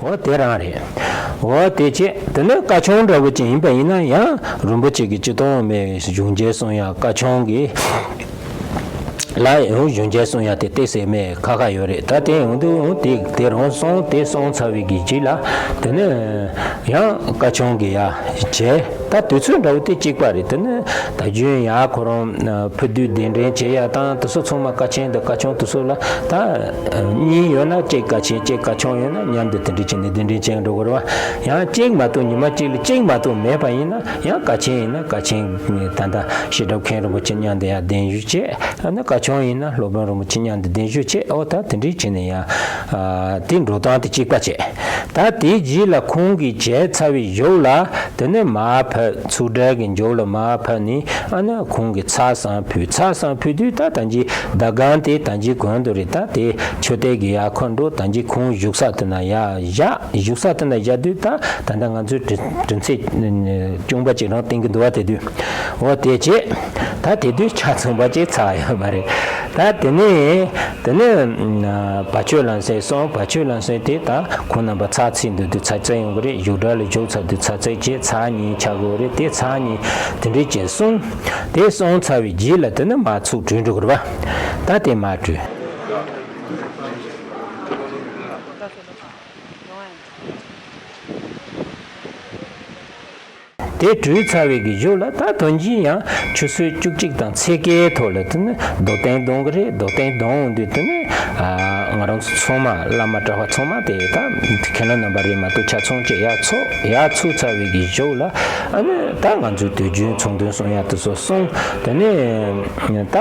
འོ་དེ་རང་རེད། འོ་དེ་བྱས་དེ་ནི་དཀའ་ཆེན་འདྲ་བོ་ཅིག་ཡིན་པ་ཡིན་ན་ཡང་རིན་པོ་ཆེ་གི་སྤྱིར་བཏང་མའི་གཞུང་བྱས་གསུང་ཡ་དཀའ་ཆེན་གྱི་ལ་ཡང་གཞུང་བྱས་གསུང་ཡ་དེ་ཏོག་ཙམ་མའི་ཁག་ཁག་ཡོད་རེད། ད་དེ་ཡོང་དུས་དེ་དེ་རང་སོང་། དེ་སོང་ཚར་བའི་གི་རྗེས་ལ་དེ་ནི་ཡང་དཀའ་ཆེན་གྱི་ཡ་བྱས། ད་དུས་ཚོད་འདྲ་བོ་དེ་གཅིག་པ་རེད། དེ་ནི་ད་རྒྱུན་ཡ་ཁོ་རང་ཕུད་དུས་གདན་འདྲེན་བྱེད་ཡ་དང་དེ་ཚོ་ཚང་མ་དཀའ་ཆེན་དང་དཀའ་ཆེན་དེ་ཚོ་ལ་ད་གཉིས་ཡོད་ན་གཅིག་དཀའ་ཆེན། གཅིག་དཀའ་ཆེན་ཡོད་ན་མཉམ་དུ་དེ་འདྲ་བྱས་ནས་གདན་འདྲེན་བྱས་འགྲོ་དགོས་རེད་བ། ཡང་གཅིག་མ་གཏོགས་ཉི་མ་གཅིག་ལ་གཅིག་མ་གཏོགས་མེད་པ་ཡིན་ན་ཡང་དཀའ་ཆེན་ཡིན་ན་དཀའ་ཆེན་ད་ལྟ་བཤད་སྒྲུབ་མཁན་རིན་པོ་ཆེ་མཉམ་དུ་ཡ་གདན་ཞུ་བྱས། ཨ་ནི་དཀའ་ཆེན་ཡིན་ན་སློབ་དཔོན་རིན་པོ་ཆེ་མཉམ་དུ་གདན་ཞུ་བྱས། ཨོ་ད་དེ་འདྲ་བྱས་ནས་ཡ་དེ་འགྲོ་སྟངས་དེ་གཅིག་པ་བྱས། ད་དེའི་རྗེས་ལ་ཁོང་གིས་བྱས་ཚར་བའི་གཞུག་ལ་དེ་ནས་མར་ཕབ། ཚོགས་གྲལ་གྱི་མཇུག་ལ་མར་ཕབ་ནས་ཨ་ནི་ཁོང་གིས་ཚར་སང་ཕུལ། ཚར་སང་ཕུལ་དུས་ད་ད་ཅི་ཟླ་སྒང་དེ་ད་ཅི་གོང་དུ་རེད། ད་དེ་མཆོད་རྟེན་གྱི་ཡ་ཁོ་འགྲོ། ད་ཅི་ཁོང་བཞུགས་ས་དེ་ན་ཡ་བཞག། བཞུགས་ས་དེ་ན་བཞག་དུས་ད་ད་ལྟ་ང་ཚོའི་དྲི་དྲི་ཚིག་རྐྱང་པ་ཅིག་རང་བསྟན་གྱི་འདུག་བ། དེ་དུས་འོ་དེ་བྱས། ད་དེ་དུས་ཆ་ཚང་པ་ཅིག་ཚར་ཡོད་མ་རེད། ད་དེ་ནས་དེ་ནས་བ་ཕྱུགས་ལམ་སེང་སོང་། བ་ཕྱུགས་ལམ་སེང་དེ་ད་ཁོང་རྣམ་པ་ཚར་ཚིག་འདུག་དུས་ཚར་བཙལ་ཡོང་གི་རེད། བཞུགས་གྲལ་ལ་བཞུགས་ཚར་དུས་ཚར་བཙལ་བྱས་ཚར་གཉིས་ཆགས་དགོས་རེད། དེ་ཚར་གཉིས་དེ་འདྲས་བྱས་སོང་། དེ་སོང་ཚར་བའི་རྗེས་ལ་དེ་ནས་མར་ཚུར་བྲོས་འགྲོ་གི་རེད་པ། ད་དེ་མར་བྲོས། དེ་བྲོས་ཚར་བའི་གི་གཞུག་ལ་ད་དོན་གྱིས་ཡང་ཆུ་ཚོད་བཅུ་གཅིག་དང་ཚེག་ཁའི་ཐོག་ལ་དེ་ནི་རྡོ་སྟེང་རྡུང་གི་རེད། རྡོ་སྟེང་རྡུང་འོང་དུས་དེ་ནི་ང་རང་ཚོ་ཚང་མ་བླ་མ་གྲྭ་པ་ཚང་མ་དེ་ད་མཁན་སློབ་རྣམ་པ་རེད་མ་གཏོགས་ཆ་ཚང་བཅས་ཡར་ཚོགས། ཡར་ཚོགས་ཚར་བའི་གི་གཞུག་ལ་ཨ་ནི་ད་ང་ཚོའི་དུས་རྒྱུན་ཚོགས་འདུ་གསུང་ཡ་དེ་ཚོ་གསུངས། དེ་ནི་ད་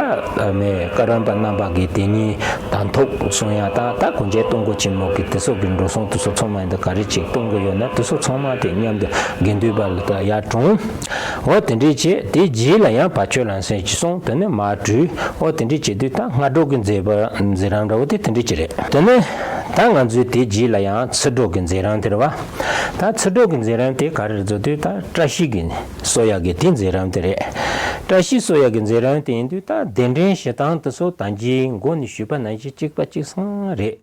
མེ་བཀའ་རམས་པ་རྣམ་པ་གི་དེ་ཉིད་གདན་ཐོབ་གསུང་ཡ་དང་། ད་གུང་ཆེན་སྟོང་སྐོར་ཆེན་མོ་གི་དེ་ཚོ་གི་འགྲོ་སོང་དེ་ཚོ་ཚང་མ་ཡིན་ད་ག་རེ་ཅིག་གཏོང་གི་ཡོད་ན་དེ་ཚོ་ཚང་མ་དེ་མཉམ་དུ་དགེ་འདུན་པ་ལ་ད་ཡར་དྲངས། འོ་དེ་འདྲས་བྱས། དེ་རྗེས་ལ་ཡང་བ་ཕྱུགས་ལམ་སེང་ཅིག་སོང་། དེ་ནས་མར་བྲོས། འོ་དེ་འདྲས་བྱས་དུས་ད་སྔ་དྲོ་གི་མཛད་པ་མཛད་རིམ་འདྲ་བོ་དེ་དེ་འདྲས་ཅིག་རེད། དེ་ནས་ད་ང་ཚོའི་དེ་རྗེས་ལ་ཡང་ཚེས་དྲུག་གི་མཛད་རིམ་དེ་རེད་པ། ད་ཚེས་དྲུག་གི་མཛད་རིམ་དེ་ག་རེ་རེད་ཟེར་དུས་ད་བཀྲ་ཤིས་ཀྱི་གསོལ་ཡ་གི་དེ་མཛད་རིམ་དེ་རེད། བཀྲ་ཤིས་གསོལ་ཡ་གི་མཛད་རིམ་དེ་ཡིན་དུས་ད་གདན་འདྲེན་བྱེད་སྟངས་དེ་ཚོ་ད་གིན་འགོ་ནས་ཞུས་པ་ནང་བཞིན་གཅིག་པ་གཅིག་རྐྱང་རེད།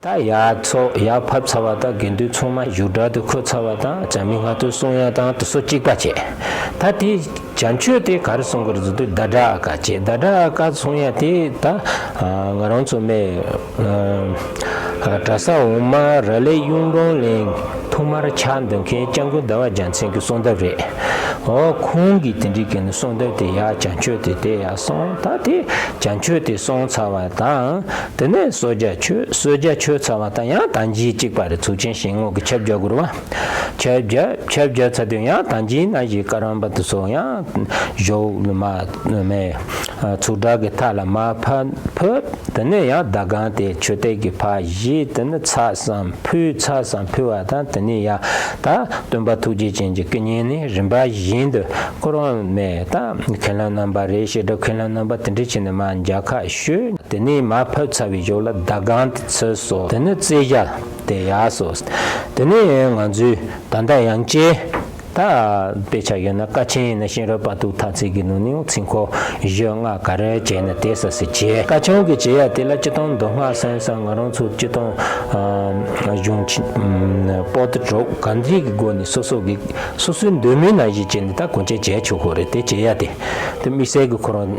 ད་ཡར་ཚོགས་ཡར་ཕེབས་ཚར་བ་དང་། དགེ་འདུན་ཚང་མ་བཞུགས་གྲལ་དུ་འཁོད་ཚར་བ་དང་། བྱམས་སྙིང་སྔགས་བཏུ་གསུང་ཡ་དང་དེ་ཚོ་གཅིག་པ་བྱས། ད་དེ་བྱ་མཆོད་དེ་ག་རེ་གསུང་གི་རེད་ཟེར་དུས་ཟླ་གྲགས་ཨ་ཀ་བྱས། ཟླ་གྲགས་ཨ་ཀ་གསུང་ཡ་དེ་ད་ང་རང་ཚོ་མེ་གྲྭ་ས་འོག་མ་ར་ལས་གཡུང་དྲུང་གླིང་ཐོག་མར་ཕྱག་འདུལ་མཁན་སྐྱབས་མགོན་ཟླ་བ་རྒྱལ་མཚན་གྱི་གསོལ་འདེབས་རེད། འོ་ཁོང་གིས་དེ་འདྲའི་གི་ནི་གསོལ་འདེབས་དེ་ཡར་བྱ་མཆོད་དེ་དེ་ཡར་གསུངས། ད་དེ་བྱ་མཆོད་དེ་གསུངས་ཚར་བ་དང་། དེ་ནས་གསོལ་ཇ་མཆོད། གསོལ་ཇ་མཆོད་ཚར་བ་དང་ཡང་ད་གིན་གཅིག་པ་རེད། ཚོགས་ཆེན་ཞལ་ངོ་གི་ཆ་བརྒྱབ་དགོས་རེད་པ། ཆ་བརྒྱབ། ཆ་བརྒྱབ་ཚར་དུས་ཡང་ད་གིན་ནང་བཞིན་བཀའ་རམས་པ་དེ་ཚོ་ཡང་བཞུགས་ལ་མ་མེ་ཚུགས་གྲལ་གི་མཐའ་ལ་མར་ཕེབས། ཕེབས། དེ་ནས་ཡང་ཟླ་གམ་དེ་མཆོད་རྟེན་གྱི་ཕར་བཞེས། དེ་ནས་ཚར་གསུམ་ཕུལ། ཚར་གསུམ་ཕུལ་བ་དང་། དེ་ནས་ཡང་ད་སྟོན་པ་ཐུགས་རྗེ་ཅན་གྱི་སྐུ་བརྙན་ནི་རིམ་པ་བཞིན་དུ་ཁོ་རང་མེ་ད་མཁན་སློབ་རྣམ་པ་རེད། བཤད་སྒྲུབ་མཁན་སློབ་རྣམ་པ་དེ་འདྲ་བྱས་ནས་མར་མཇལ་ཁ་ཞུས། དེ་ནས་མར་ཕེབས་ཚར་བའི་གཞུག་ལ་ཟླ་གམ་དེ་ཚུར་གསོལ། དེ་ནས་རྩེ་ཞ་དེ་ཡར་གསོལ། དེ་ནས་ང་ཚོས་ད་ལྟ་ཡང་བསྐྱར་ད་དཔེ་ཆ་ཡོད་ན་ཀ་ཆེན་ཡིན་ན་ཤེས་རབ་དཔལ་སྟོབས་མཐར་ཚད་ཀྱི་ནང་ནས་ཚིག་འཁོར་བཞི་ལྔ་ག་རེ་བྱས་ན་དེ་ས་སི་བྱས། ཀ་ཆེན་གྱི་བྱེད་ཡ་དེ་ལ་སྤྱིར་བཏང་མདོ་སྔགས་གསན་ས་ང་རང་ཚོ་སྤྱིར་བཏང་གཞུང་པོ་ཏི་དྲུག་གང་འདྲ་གི་སྒོ་ནས་སོ་སོ་གི་སོ་སོའི་འདོད་མོས་ནང་བཞིན་བྱས་ནས་ད་གོང་ཆེན་བྱས་ཆོག་གི་རེད། དེ་བྱེད་ཡ་དེ་དེ་དམིགས་བསལ་གྱི་ཁོ་རང་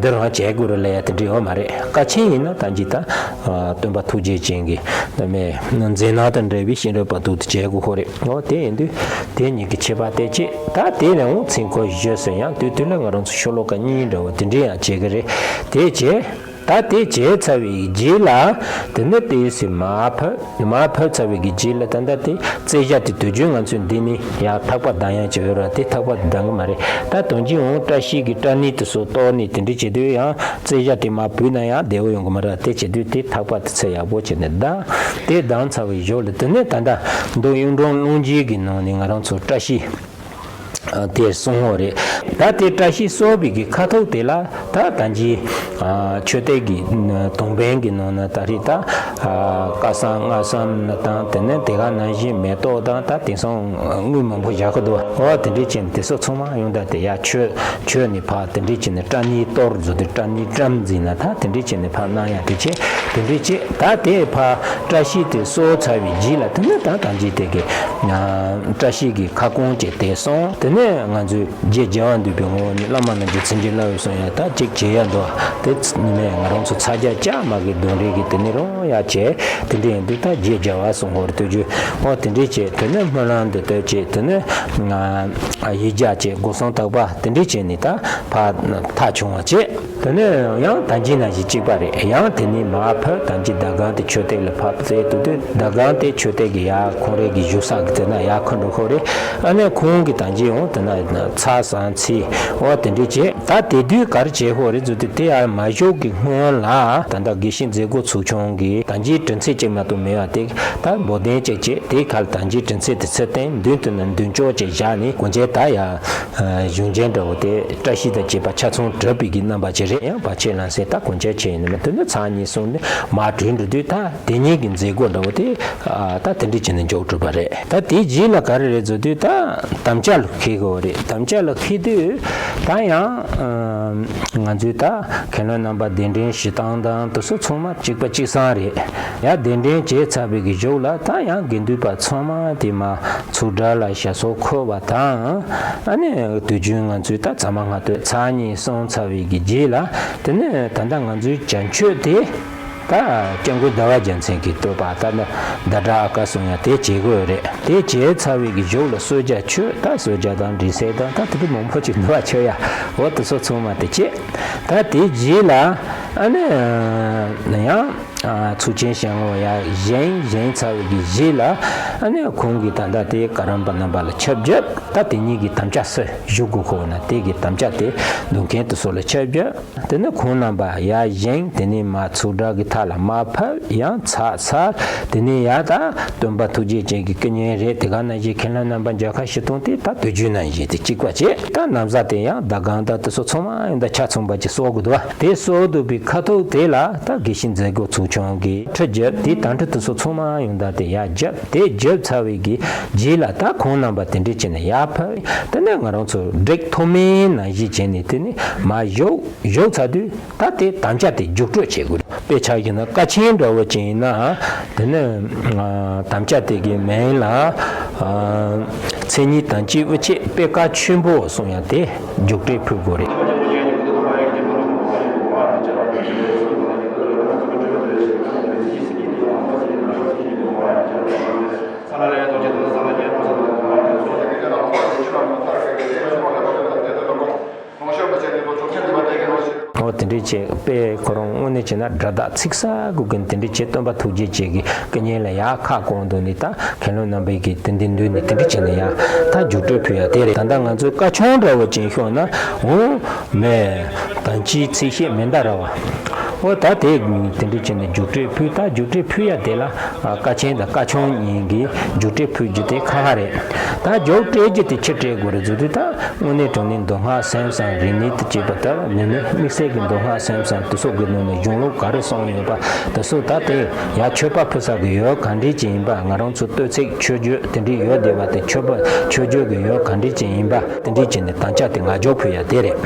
འདི་རང་བྱེད་དགོས་རེད་ལབ་ཡ་དེ་འདྲ་ཡོད་མ་རེད། ཀ་ཆེན་ཡིན་ན་ད་ཅི་ད་སྟོན་པ་ཐུགས་རྗེ་ཅན་གྱི་མཛད་རྣམ་དང་འབྲེལ་བའི་ཤེས་རབ་དཔལ་སྟོབས་དེ་བྱེད་དགོས་ཁོ་རེད། འོ་དེ་ཡིན་དུས་དེ་གཉིས་ཀྱི་ཁྱད་པར་དེ་བྱས། ད་དེ་ནས་འོང་ཚིག་འཁོར་བཞི་ཟེར་ཡང་དུས་དུས་ལ་ང་རང་ཚོ་ཤོ་ལོ་ཀ་གཉིས་འདྲ་བོ་དེ་འདྲ་ཡང་བྱེད་ཀྱི་རེད། དེ་བྱས། ད་དེ་བྱས་ཚར་བའི་རྗེས་ལ་དེ་ནས་དེ་སི་མར་ཕེབས། མར་ཕེབས་ཚར་བའི་གི་རྗེས་ལ་ད་ལྟ་དེ་རྩེ་ཞ་དེ་དུས་རྒྱུན་ང་ཚོས་འདི་ནས་ཡར་ཐག་པ་གདང་ཡ་བྱེད་ཡོད་ར། དེ་ཐག་པ་གདང་གི་མ་རེད། ད་དོན་གྱིས་འོང་བཀྲ་ཤིས་ཀྱི་སྐྲ་སྣེ་དེ་ཚོ་གཏོར་ནས་དེ་འདྲ་བྱེད་དུས་ཡང་རྩེ་ཞ་དེ་མར་བུད་ན་ཡང་བདེ་བོ་ཡོང་གི་མ་རེད། དེ་བྱེད་དུས་དེ་ཐག་པ་དེ་ཚོ་ཡག་པོ་བྱས་ནས་གདང་། དེ་གདང་ཚར་བའི་གཞུག་ལ་དེ་ནས་ད་ལྟ་མདོ་གཡུང་དྲུང་གླིང་རྗེ་གི་ནང་ནས་ང་རང་ཚོ་བཀྲ་ཤིས་དེ་གསུང་ངོ་རེད། ད་དེ་བཀྲ་ཤིས་གསོལ་བའི་གི་ཁ་ཐུག་དེ་ལ་ད་ད་གིན་མཆོད་རྟེན་གྱི་དོང་བན་གྱི་ནང་ན་ད་རེས་ད་བཀའ་གསང་སྔགས་གསང་ན་དང་དེ་ནས་དེ་ག་ནང་བཞིན་མེ་ཏོག་དང་ད་དེང་སང་དངུལ་མང་པོ་བཞག་གི་འདུག་འོ་དེ་འདྲས་བྱས་ནས་དེ་ཚོ་ཚང་མ་ཡོང་ད་དེ་ཡར་མཆོད་མཆོད་ནས་ཕར་དེ་འདྲས་བྱས་ནས་སྐྲ་སྣེ་གཏོར་བཟོ་དུས་སྐྲ་སྣེ་བཀྲམ་འཛིན་ན་ད་དེ་འདྲས་བྱས་ནས་ཕར་གནང་ཡ་དེ་བྱས། དེ་འདྲས་བྱས་ད་དེ་ཕར་བཀྲ་ཤིས་དེ་གསོལ་ཚར་བའི་རྗེས་ལ་དེ་ནས་ད་ད་གིན་དེ་གི་བཀྲ་ཤིས་ཀྱི་ཁ་སྐོང་བྱས་དེ་སོང་། དེ་ནས་ང་ཚོས་རྗེ་རྒྱལ་བ་འདུས་པའི་ངོ་བོ་ཉིད་བླ་མ་རྣམས་ཀྱི་མཚན་ཉིད་སླར་ཡང་གསུང་ཡ་ད་ཅིག་བྱེད་ཡ་འདུག་དེ་ནི་མེད་ང་རང་ཚོ་ཚ་རྒྱ་ལྕགས་མ་གི་གདོན་རིགས་ཀྱི་དེ་ནི་རང་ཡ་བྱས། དེ་འདྲ་ཡིན་དུས་ད་རྗེ་རྒྱལ་བ་གསུང་ངོར་ལྟོས་རྒྱུ་འོ་དེ་འདྲས་བྱས། དེ་ནས་སྨོན་ལམ་འདི་ལྟར་བྱས། དེ་ནས་ཡིག་བརྒྱ་བྱས། སྒོ་གསུམ་དག་པ་དེ་འདྲས་བྱས་ནས་ད་ཕར་མཐའ་བྱུང་བ་བྱས། དེ་ནས་ཡང་ད་གིན་ནང་བཞིན་གཅིག་པ་རེད། ཡང་དེ་ནས་མར་ཕེབས། ད་གིན་ཟླ་གམ་དེ་མཆོད་རྟེན་ལ་ཕར་བཙལ་དུས་དེ་ཟླ་གམ་དེ་མཆོད་རྟེན་གྱི་ཡར་ཁོང་རའི་གི་བཞུགས་ས་གི་དེ་ན་ཡར་ཁོ་འགྲོ་ཁོ་རེད། ཨ་ནི་ཁོང་གི་ད་གིན་འོང་ དེ་ན་ཚ་ཟ་འཚིག་འོ་དེ་འདྲས་བྱས། ད་དེ་དུས་ག་རེ་བྱེད་ཧོ་རེད་ཟེར་དུས། དེ་ཡར་མ་བཞུགས་ཀྱི་སྔོན་ལ་ད་ལྟ་དགེ་བཤེས་མཛད་སྒོ་ཚུགས་ཆུང་གི་དང་ཅིའི་དྲི་མཚན་ཅིག་མ་གཏོགས་མེད་པ་དེ། ད་འབོལ་གདན་ཅིག་བྱས། དེའི་ཁ་ལ་དང་ཅིའི་དྲི་མཚན་དེ་ཚུར་བསྟན། མདུན་དུ་ནི་མདུན་ཅོག་ཅིག་བཞག་ནས་སྒོ་འབྱེད་ད་ཡ་གཞུང་ཆེན་འདྲ་བོ་དེ་བཀྲ་ཤིས་དང་བཅས་པ་ཆ་ཚང་གྲུབ་པའི་གི་རྣམ་པ་ཅིག་རེད། ཡང་བར་ཆད་ལམ་སེལ་ད་སྒོ་འབྱེད་བྱས་ཡིན་ནི་མ། དེ་ནས་ཚར་གཉིས་སོང་ནས་མར་གྲོལ་འགྲོ་དུས། ད་དེ་ཉིད་ཀྱི་མཛད་སྒོ་འདྲ་བོ་དེ་ད་དེ་འདྲས་བྱས་ནས་མཇུག་གྲུབ་པ་རེད། ད་དེའི་རྗེས་ལ་ག་རེ་རེད་ཟེར་དུས། ད་དམ་བཅའ་ལ་འཁེལ་དགོས་པ་རེད། དམ་བཅའ་ལ་འཁེལ་དུས་ད་ཡང་ང་ཚོས་ད་མཁན་སློབ་རྣམ་པ་གདན་འདྲེན་ཞུ་སྟངས་དང་དེ་ཚོ་ཚང་མ་གཅིག་པ་གཅིག་རྐྱང་རེད། ཡར་གདན་འདྲེན་བྱས་ཚར་བའི་གི་གཞུག་ལ་ད་ཡང་དགེ་འདུན་པ་ཚང་མ་དེ་མར་ཚུར་གྲལ་ལ་ཞབས་སོར་འཁོད་པ་དང་། ཨ་ནི་དུས་རྒྱུན་ང་ཚོས་ད་ཚ་མ་སྔ་དུས་ཚར་གཉིས་སོང་ཚར་བའི་གི་རྗེས་ལ། དེ་ནས་ད་ལྟ་ང་ཚོའི་བྱ་མཆོད་དེ་ད་སྐྱབས་མགོན་ཟླ་བ་རྒྱལ་མཚན་གྱི་བསྟོད་པ། ད་ནི་ཟླ་གྲགས་ཨ་ཀ་གསུང་ཡ་དེ་བྱེད་དགོས་རེད། དེ་བྱས་ཚར་བའི་གི་གཞུག་ལ་གསོལ་ཇ་མཆོད། ད་གསོལ་ཇ་དང་འབྲས་སིལ་དང་ད་དེ་འདྲ་མང་པོ་ཅིག་འདུག་པ། མཆོད་ཡ་འོ་དེ་ཚོ་ཚང་མ་དེ་བྱས། ད་དེའི་རྗེས་ལ་ཨ་ནི་ཡང་ཚོགས་ཆེན་བཞེངས་འོ་ཡ་བཞེངས་བཞེངས་ཚར་བའི་གི་རྗེས་ལ། ཨ་ནི་ཁོང་གིས་ད་ལྟ་དེ་ག་རམ་པ་རྣམ་པ་ལ་ཆ་བཞག་ད་དེ་ཉིད་ཀྱི་དམ་བཅའ་སུ་ཞུ་དགོས་ཁོ་ན། དེ་གི་དམ་བཅའ་དེ་འདོན་མཁན་དེ་ཚོ་ལ་ཆ་བཞག་དེ་ནས་ཁོང་རྣམ་པ་ཡར་བཞེངས། དེ་ནས་མར་ཚུར་གྲལ་གྱི་མཐའ་ལ་མར་ཕབ། ཡང་ཚར་ཚར། དེ་ནས་ཡར་ད་སྟོན་པ་ཐུགས་རྗེ་ཅན་གྱི་སྐུ་བརྙན་རེད། དེ་ག་ནང་བཞིན་མཁན་སློབ་རྣམ་པ་མཇལ་ཁ་ཞུ་སྟངས་དེ་ད་དུས་རྒྱུན་ནང་བཞིན་དེ་གཅིག་པ་བྱས། ད་ན་བཟའ་དེ་ཡང་ཟླ་གང་ད་དེ་ཚོ་ཚང་མ་ཡང་ད་ཆ་ཚང་པ་ཅིག་གསོལ་དགོས་འདུག་པ། དེ་གསོལ་འདུག་པའི་ཁ་ཐུག་དེ་ལ་ད་དགེ་བཤེས་མཛད་སྒོ་ཚོགས་ཆུང་གིས་ཁྲི་བརྒྱབ། དེ་དམ་ཁྲི་དེ་ཚོ་ཚང་མ་ཡང་ད་དེ་ཡར་བརྒྱབ། དེ་བརྒྱབ་ཚར་བའི་གི་རྗེས་ལ་ད་ཁོང་རྣམ་པ་དེ་འདྲས་བྱས་ནས་ཡར་ཕབ། དེ་ནས་ང་རང་ཚོ་བསྒྲིགས་མཐོ་དམན་ནང་བཞིན་བྱས་ནས་དེ་ནས་མར་བཞུགས། བཞུགས་ཚར་དུས་ད་དེ་དམ་བཅའ་དེ་རྒྱུགས་སྤྲོད་བྱེད་དགོས། དཔེ་ཆ་བཞག་ན་ཀ་ཆེན་འདྲ་བོ་ཅིག་ཡིན་ན། དེ་ནི་དམ་བཅའ་དེ་གི་མིང་ལ་མཚན་ཉིད་དམ་བཅའི་དབུ་ཆེད་པད་དཀར་ཆོས་འབོ་གསུང་ཡ་དེ་རྒྱུགས་སྤྲོད་ཕུལ་དགོས་རེད། འོ་དེ་འདྲས་བྱས། དཔེ་ཁོ་རང་དངོས་གནས་བྱས་ན་སྒྲ་དག་ཚིག་གསལ་དགོས་གི་དེ་འདྲས་བྱས། སྟོན་པ་ཐུགས་རྗེ་ཅན་གྱི་སྐུ་བརྙན་ལ་ཡར་ཁ་བསྐོར་འདུག་ནས། ད་མཁན་སློབ་རྣམ་པས་ཀྱིས་དེ་འདི་འདུག་ནས་དེ་འདྲས་བྱས་ནས་ཡར་ད་རྒྱུགས་སྤྲོད་ཕུལ་ཡ་དེ་རེད། ད་ལྟ་ང་ཚོའི་ཀ་ཆུང་འདྲ་བོ་ཅིག་ཤོག་ན། འོ་མེ་དམ་ཅན་ཚེ་ཤེས་མན་དཱ་ར་བ། འོ་ད་དེ་དེ་འདྲས་བྱས་ནས་རྒྱུགས་སྤྲོད་ཕུལ། ད་རྒྱུགས་སྤྲོད་ཕུལ་ཡ་དེ་ལ་ཀ་ཆེན་དང་ཀ་ཆུང་གཉིས་ཀྱིས་རྒྱུགས་སྤྲོད་ཕུལ་རྒྱུ་དེ་ཁག་ཁག་རེད། ད་རྒྱུགས་སྤྲོད་རྒྱུ་དེ་ཅི་སྤྲོད་དགོས་རེད་ཟེར་དུས། ད་དངོས་གནས་དྲང་གནས་མདོ་སྔགས་སེམས་བཟང་རིག་གནས་དང་བཅས་པ། ད་ནི་ནི་དམིགས་བསལ་གྱི་མདོ་སྔགས་སེམས་བཟང་དེ་ཚོ་གི་ནང་ནས་གཞུང་ལུགས་ག་རེ་གསུངས་ཡོད་པ་དེ་ཚོ། ད་དེ་ཡར་མཆོད་པ་ཕུལ་ས་གི་ཡུལ་ག་འདྲས་ཅིག་ཡིན་པ། ང་རང་ཚོ་བསྟོད་ཚིག་མཆོད་བརྗོད་དེ་འདྲས་ཡོད་བསྡད་པ་དེ། མཆོད་པ་མཆོད་བརྗོད་ཀྱི་ཡུལ་ག་འདྲས་ཅིག་ཡིན་པ། དེ་འདྲས་བྱས་ནས་དམ་བཅའ་དེ་ངག་རྒྱུགས་ཕུལ་ཡ་དེ་རེད།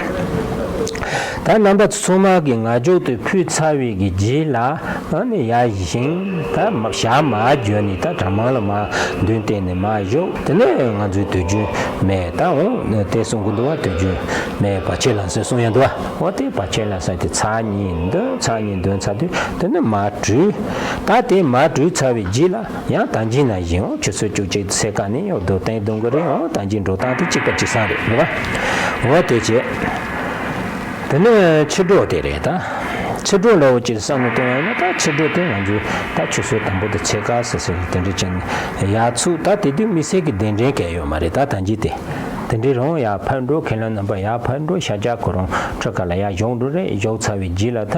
ད་རྣམ་པ་ཚོ་ཚང་མ་གིས་ངག་རྒྱུགས་དེ་ཕུལ་ཚར་བའི་གི་རྗེས་ལ། ཨ་ནི་ཡར་བཞེངས། ད་མ་ཞག་མར་བརྒྱབ་ནས་ད་གྲྭ་མང་ལ་མར་མདུན་བསྟན་ནས་མར་བཞུགས། དེ་ནས་ང་ཚོའི་དུས་རྒྱུན་མེ་ད་འོང་དེ་གསུང་གི་འདུག་པ། དུས་རྒྱུན་མེ་བར་ཆད་ལམ་སེལ་གསུང་ཡ་འདུག་པ། འོ་དེ་བར་ཆད་ལམ་སེལ་དེ་ཚར་གཉིས་འདོན། ཚར་གཉིས་འདོན་ཚར་དུས་དེ་ནས་མར་གྲོལ། ད་དེ་མར་གྲོལ་ཚར་བའི་རྗེས་ལ་ཡང་ད་གིན་ནང་བཞིན་འོ་ཆུ་ཚོད་བཅུ་གཅིག་ཚེས་ཀ་ནས་འོ་རྡོ་སྟེང་རྡུང་གི་རེད། འོ་ད་གིན་འགྲོ་སྟངས་དེ་གཅིག་པ་གཅིག་རྐྱང་རེད། རེད་པ། འོ་དེ་བྱས། དེ་ནས་ཕྱི་དྲོ་དེ་རེད། ད་ཕྱི་དྲོ་ལ་འོ་ཅིག་བསམ་བློ་གཏོང་ཡ་ཡིན་ན། ད་ཕྱི་དྲོ་དེ་ང་ཚོས་ད་ཆུ་ཚོད་དང་པོ་དེ་ཚེས་ཀ་ཟེར་ཟེར་དེ་འདྲ་བྱས་ནས་ཡར་ཚུགས། ད་དེ་དུས་དམིགས་བསལ་གྱི་གདན་འདྲེན་གང་ཡོད་མ་རེད། ད་ད་གིན་དེ་དེ་འདྲའི་རང་ཡར་ཕར་འགྲོ། མཁན་སློབ་རྣམ་པ་ཡར་ཕར་འགྲོ། ཤར་རྒྱག་ཁོ་རང་ཁྲི་ཁ་ལ་ཡར་བཞུགས་འགྲོ་རེད། བཞུགས་ཚར་བའི་རྗེས་ལ་ད་